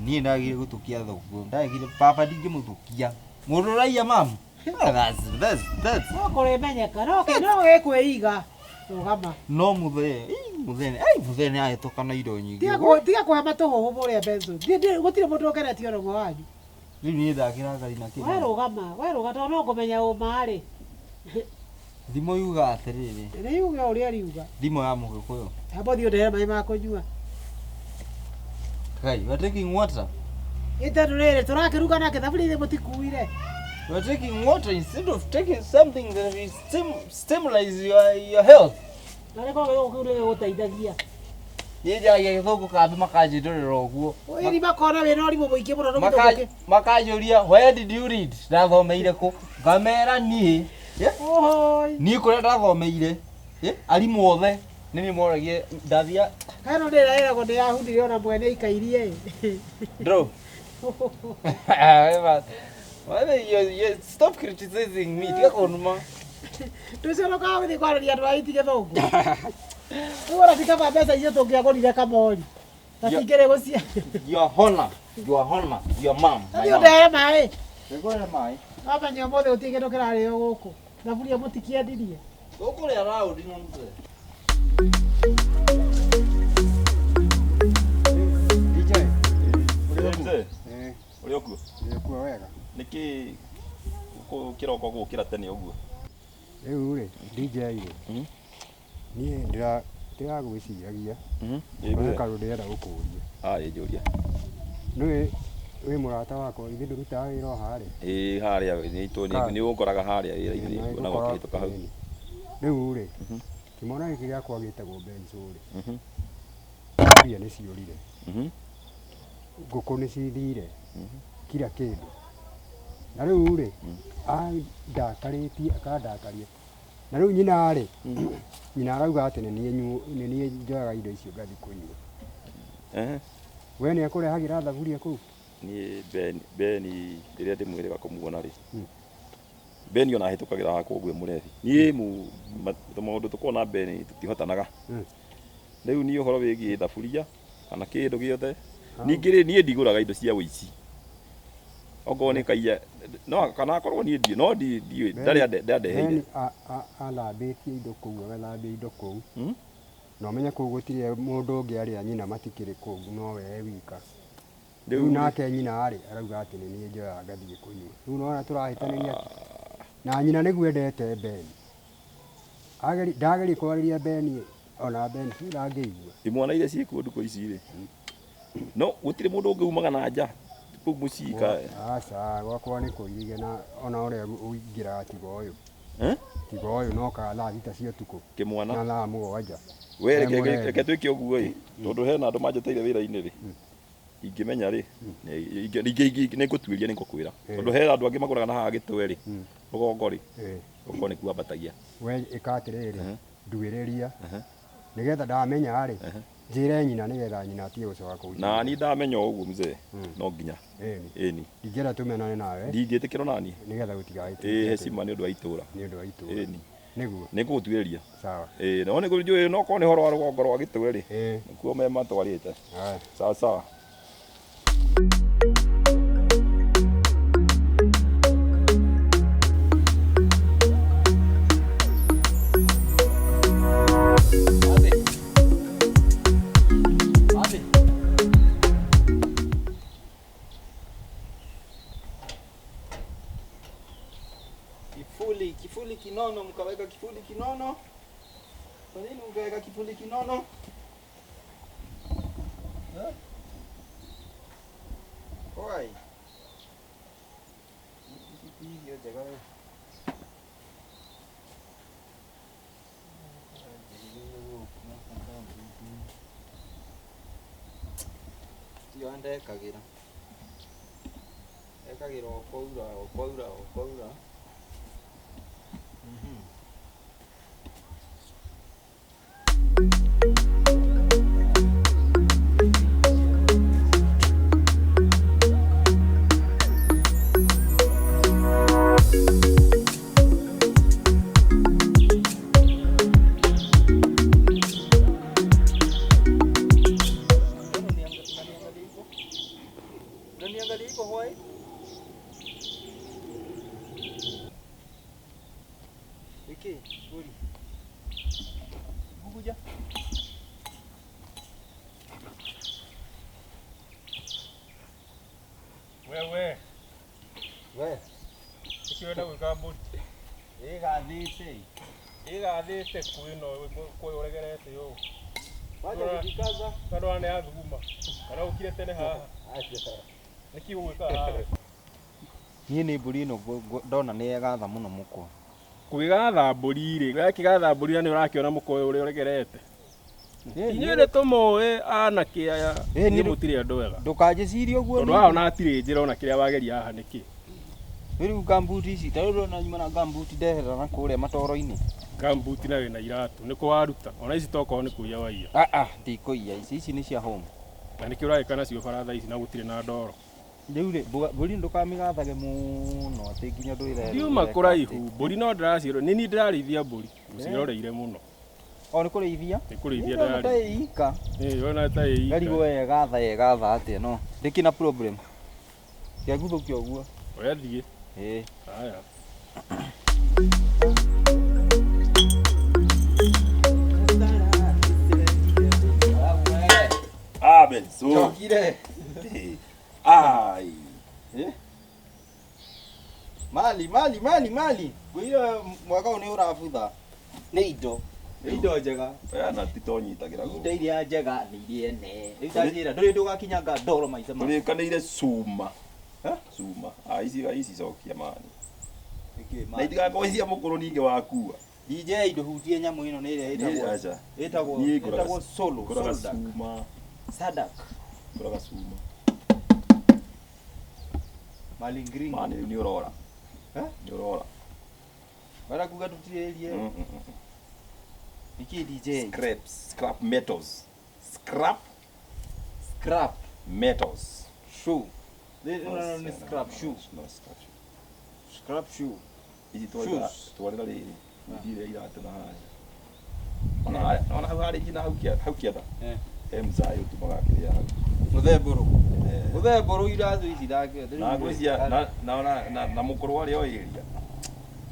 Niĩ ndagire gũtũkia thoguo, ndagire baba ndingĩmũtũkia. Mũndũ ũraiya mamu. That's No kũrĩmenyeka, no no gĩkwĩiga. Rũgama. No mũthee, ii, mũthee, ai mũthee nĩ ahĩtũka na indo nyingĩ. Tiga kũhe matũhũhũ mũrĩa Benson. Gũtirĩ mũndũ ũkeretio ona ũmwe wanyu. Rĩu niĩ ndakĩra ngari na We kĩrĩa. rũgama, we rũgama tondũ no ngũmenya ũma rĩ. Thimo yugaga atĩrĩrĩ, Nĩ yuge ũrĩa riuga. thimo ya mũgĩkũyũ. Amba ũthiĩ ũndehere maĩ ma kũnyua. Kai, you are taking water. Ĩ tondũ rĩrĩ tũrakĩruga nake thaburia ithe mũtikuire. You are taking water instead of taking something that will stimulate your health. Na nĩ korwo gĩthũngũ kĩu nĩ gĩgũteithagia. Niĩ njaragia gĩthũngũ kambĩ makanjĩndũrĩra ũguo. Ĩni makona wĩna ũrimũ mũingĩ mũno no gĩthũngũ kĩu. Makanjũria where did you read? Ndathomeire kũ? Ngamera niĩ. Yeah? Ohoi. Niĩ kũrĩa ndathomeire. Yeah? Arimũ othe nĩ niĩ moragie ndathia Kana nĩ ĩragwo nĩ yahunire ona mwene aikairie ĩ. Bro. Why you stop criticizing me. Tiga kũnuma. Ndũconokaga gũthiĩ kwarĩria andũ a iti gĩthũngũ. Rĩu ona ti kaba mbeca icio tũngĩagũrire kamori. Na tingĩrĩ gũcia. Your honor, your honor, your mom. My Thiĩ mom. ũndehere maĩ. Nĩngũrehe maĩ. Wamenya ũmũthĩ gũtirĩ kĩndũ kĩrarĩo gũkũ. Thaburia mũtikĩendirie. Tũkũrĩa raundi na mũthee. DJ Mzee, eh ũrĩ o kuo? nĩkuo wega. Nĩkĩ kĩroko gũkĩra tene ũguo? Rĩu rĩ DJ rĩ niĩ ndĩragwĩciragia Ĩ mzee. kaũndũ ndĩrenda gũkũria. Ah, ĩ njũria. Nĩũĩ wĩ mũrata wakwa ithe ndũrutaga wĩra o harĩa. Ĩ harĩa nĩ ũngoraga harĩa wĩra-inĩ Na nguonaga ngũkora- ũkĩhĩtũka hau. ĩni. Rĩu rĩ kĩmwana gĩkĩ gĩakwa gĩtagwo Benzo rĩ mbia nĩ ciũrire, ngũkũ nĩ cithire, kila kĩndũ. Na rĩu rĩ andakarĩtie akandakaria. Na rĩu nyina rĩ nyina arauga atĩ nĩ niĩ njoyaga indo icio ngathiĩ kũnyua. We nĩ akũrehagĩra thaburia kũu? Niĩ Beni rĩrĩa ndĩmwĩrĩga kũmuona rĩ Beni ona ahĩtũkagĩra hakwa ũguo mũrebi. Niĩ maũndũ tũkoragwo na Beni tũtihotanaga. Rĩu niĩ ũhoro wĩgiĩ thaburia kana kĩndũ gĩothe ningĩ rĩ niĩ ndigũraga indo cia ũici. Okorwo nĩ kaiya no kana akorwo niĩ ndiũ no ndiũĩ ndarĩ ndandeheire. Beni athambĩtie indo kũu agathambia indo kũu. Na ũmenye kũu gũtirĩ mũndũ ũngĩ arĩa nyina matikĩrĩ kũu no we e wika. Rĩu nake nyina rĩ arauga atĩ nĩ niĩ njoyaga ngathiĩ kũnyua. Rĩu nĩwona tũrahĩtanĩria na nyina nĩguo endete Beni. Ndageria kwarĩria Beni ona Beni ndangĩigua. Imwana iria ciĩkuo ndukũ ici rĩ no gũtirĩ mũndũ ũngĩ umaga na nja kũu mũciĩ ka Aca gwakwa nĩ kũirige na ona ũrĩa ũingĩraga tiga ũyũ. Tiga ũyũ no kaga thaa thita cia ũtukũ. Kĩmwana. Na thaa mũgwanja. We He mũrebi. reke twĩke ũguo ĩ tondũ hena andũ manjĩtĩire wĩra-inĩ rĩ ingĩmenya rĩ nĩ ngũtuĩria nĩ ngũkwĩra tondũ hena andũ angĩ magũraga na haha gĩtwe rĩ rũgongo rĩ okorwo nĩ kuambatagia. We ĩka atĩrĩrĩ nduĩrĩria nĩgetha ndamenya rĩ njĩre nyina nĩgetha nyina atige gũcoka kũu. Na niĩ ndamenya ũguo mzee no nginya. Ĩni. Ĩni. Ndingĩenda tũmenane nawe. Ndingĩtĩkĩrwo naniĩ. Nĩgetha gũtigagĩtuĩke Ĩ atĩ- hecima nĩ ũndũ wa itũra. Nĩ ũndũ wa itũra. Ĩni. Nĩguo. Nĩ ngũgũtuĩrĩria. Sawa. Ĩ no nĩ njũĩ no korwo nĩ ũhoro wa rũgongo rwa gĩtwe rĩ nĩkuo me matwarĩte. Sawa sawa. Kifuli, kifuli kinono, mkaweka kifuli kinono. Kwa nini mkaweka kifuli kinono? Why? Ici ti irio njega we. Tiyo ndekagĩra. Ekagĩra o kwaura, o kwaura, o kwaura. Ũrenda gwĩka mbũri? Ĩgathĩte. Ĩgathĩte kwĩno kũyũ ũregerete ũũ. Wacha kujikaza. Tondũ wa nĩ yathuguma. Kana ũkire tene haha. Nĩkĩ ũgwĩka haha? Niĩ nĩ mbũri ĩno ndona nĩ yegatha mũno mũkwa. Kwĩgatha mbũri rĩ, ũrakĩgatha mbũri na nĩ ũrakĩona mũkwa ũyũ ũrĩa ũregerete. Inyuĩ nĩ tũmũĩ anake aya, inyuĩ mũtirĩ andũ ega. Ndũkanjĩcirie ũguo. Tondũ haha ona hatirĩ njĩra ona kĩrĩa wageria haha nĩkĩ. Rĩu ngambuti ici, ta rĩu ndĩrona nyuma na ngambuti ndeherera na kũrĩa matoro-inĩ. Ngambuti na wĩna iratũ, nĩkũ waruta? Ona ici tokorwo nĩ kũiya waiya. Ah ah, ndikũiya ici, ici nĩ cia home. Na nĩkĩ ũragĩka nacio bara thaa ici na gũtirĩ na ndoro? Rĩu rĩ, mbũri ndũkamĩgathage mũno atĩ nginya ndwĩre. Ndiuma kũraihu, mbũri no ndĩraciĩro, nĩ niĩ ndĩrarĩithia mbũri, ngũciroreire mũno. O nĩ kũrĩithia? Nĩ kũrĩithia Ndĩrona ta ndĩrarĩithia. ĩ ika. Ĩĩ, ũrona ta ĩ ika. Ngarigwo yegatha yegatha atĩa no ndĩkĩ na problem. Ndiaguthũkia ũguo. Oya thiĩ. Ĩĩ. Haya. Ah, Benzo. Chokire. Ai. Eh? Mali, mali, mali, mali. Ngwĩra mwaka ũyũ nĩ ũrabutha. Nĩ indo. Nĩ indo njega. Oya na titonyitagĩra gũkũ. Indo iria njega nĩ iria ene. Rĩu ndanjĩra ndũrĩ ndũgakinyanga ndoro maitha maku. Tũrĩkanĩire cuma. Cuma. Ah, ici ici cokia mani. Nĩkĩ Na itigakorwo cia mũkũrũ ningĩ wakua. DJ ndũhutie nyamũ ĩno nĩ ĩrĩa ĩtagwo Aca. ĩtagwo Niĩ ngũraga ĩtagwo solo ngũraga Soldak. cuma. Sadak. Ngũraga cuma. Malingering. Mani rĩu nĩ ũrora. Eh? Nĩ ũrora. Wara kuga tũtirĩrie. Mm, mm, mm. Nĩkĩ DJ? Scraps, scrap metals. Scrap Scrap metals. shoe. No, no, no, scrap shoe. No, scrap shoe. Scrap shoe. Ici twarĩra Shoes. twarĩra rĩrĩ. Ithire iratũ na harĩa. Ona harĩa, ona hau harĩa nginya hau kĩanda, hau kĩanda. Eh. He mzai ũtumaga kĩrĩa hau. Mũthembũrũ. Mũthembũrũ iratũ ici ndangĩ. Na ngwĩciria na na na na na mũkũrũ arĩa oĩ area.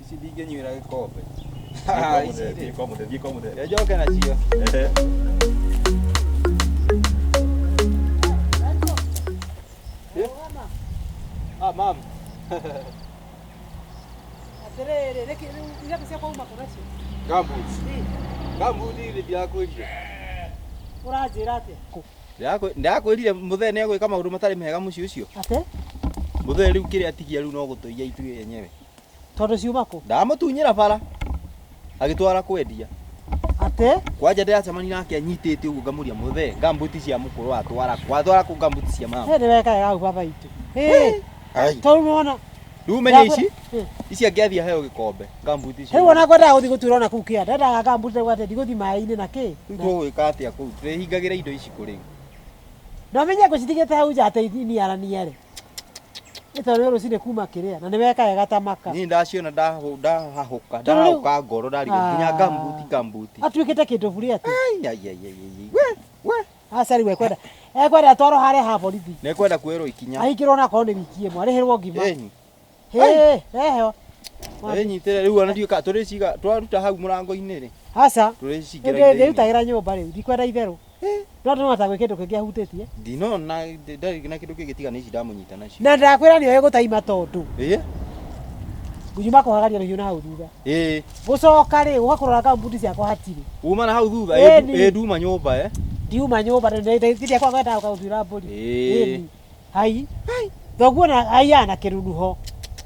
Ici ndingĩnyuĩra gĩkombe. Thiĩ Ici rĩ. kwa mũthee, thiĩ kwa mũthee. Reke njoke nacio. Ehe. Ah, mam. Atĩrĩrĩ, nĩkĩ rĩu iratũ ciakwa uma kũ nacio? Gumboots. Ĩ, Gumboots irĩ ndirakwĩrire. Ũranjĩra atĩa? Ndirakwĩrire mũthee nĩ egwĩka maũndũ matarĩ mega mũciĩ ũcio. Atĩ? Mũthee rĩu kĩrĩa atigia rĩu no gũtũiya ithuĩ enyewe. Tondũ ciuma kũ? Ndamũtunyĩra bara. Agĩtwara kwendia. Atĩ? Kwanja ndĩracemania nake anyitĩte ũguo ngamũria mũthee ngambuti cia mũkũrũ atwara kũ atwara kũ ngambuti cia mama. He nĩ weka wega hau baba itũ. Ĩ, Ai. tondũ nĩwona. Rĩu ũmenye ici Ĩ. ici angĩathiĩ aheo gĩkombe ngambuti icio. Rĩu ona ngwendaga gũthiĩ gũtuĩra ona kũu kĩanda. Ndendaga ngambuti rĩu atĩ ndigũthiĩ maĩ-inĩ na kĩ. Rĩu tũgwĩka atĩa kũu? Tũrĩhingagĩra indo ici kũ rĩu? Na ũmenye ngũcitigĩte hau nja atĩ iniaraniere. Nĩ tondũ nĩ rũcinĩ kuma kĩrĩa na nĩ weka wega ta maka. Niĩ ndaciona ndahahũka Tondũ rĩu- ndahahũka ngoro ndarigwo nginya ngambuti ngambuti. Atuĩkĩte kĩndũ buri atĩ. Ai ai ai ai ai. We we. Aca rĩu ekwenda ekwenda atwarwo harĩa ha borithi. Nĩkwenda kuoerwo ikinya. Ahingĩrwo na akorwo nĩ wiki ĩmwe arĩhĩrwo ngima. Ĩni. Hĩ, reheo. Ĩnyitĩre rĩu ona ndiũĩ kana tũrĩciga twaruta hau mũrango-inĩ rĩ. Aca. Tũrĩcingĩra indo-inĩ. Ndĩrutagĩra nyũmba rĩu ndikwenda itherũ. No ndĩrona ta gwĩ kĩndũ kĩngĩ ahutĩtie. Ndinona ndarĩ na kĩndũ kĩngĩ tiga nĩ ici ndamũnyita nacio. Na ndakwĩra nĩoĩ gũtaima tondũ Ĩ? ngunyuma kũhagaria rũhiũ na hau thutha. Ĩ. Gũcoka rĩ gũka kũrora ngambuti ciakwa hatirĩ. Uma na hau thutha Ĩni. ĩ nduma nyũmba eh. Ndiuma nyũmba ndĩrĩa kwa kwendaga gũtuĩra mbũri. Ĩ. Ĩni. Hai. Thoguo na aiya na kĩrunuho.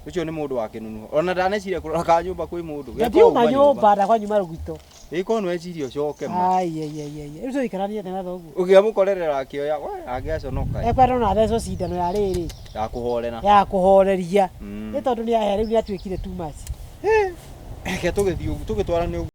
Ũcio nĩ mũndũ wa kĩnunuho. Ona ndaneciria kũrora ka nyũmba kwĩ mũndũ. Na ndiuma nyũmba ndakwa nyuma rũgito. Ĩkorwo nĩweciria ũcoke ma. Ai ai ai ai. Rĩu tũikaranie atĩa na thoguo? Ũngĩamũkorerera akĩoya we angĩaconoka. Ekwenda ona athecwo cindano ya rĩrĩ Ya kũhorera. ya kũhoreria. Mm. Nĩ tondũ nĩ ahe rĩu nĩ atuĩkire too much. Reke tũgĩthiĩ ũguo tũgĩtwarane ũguo.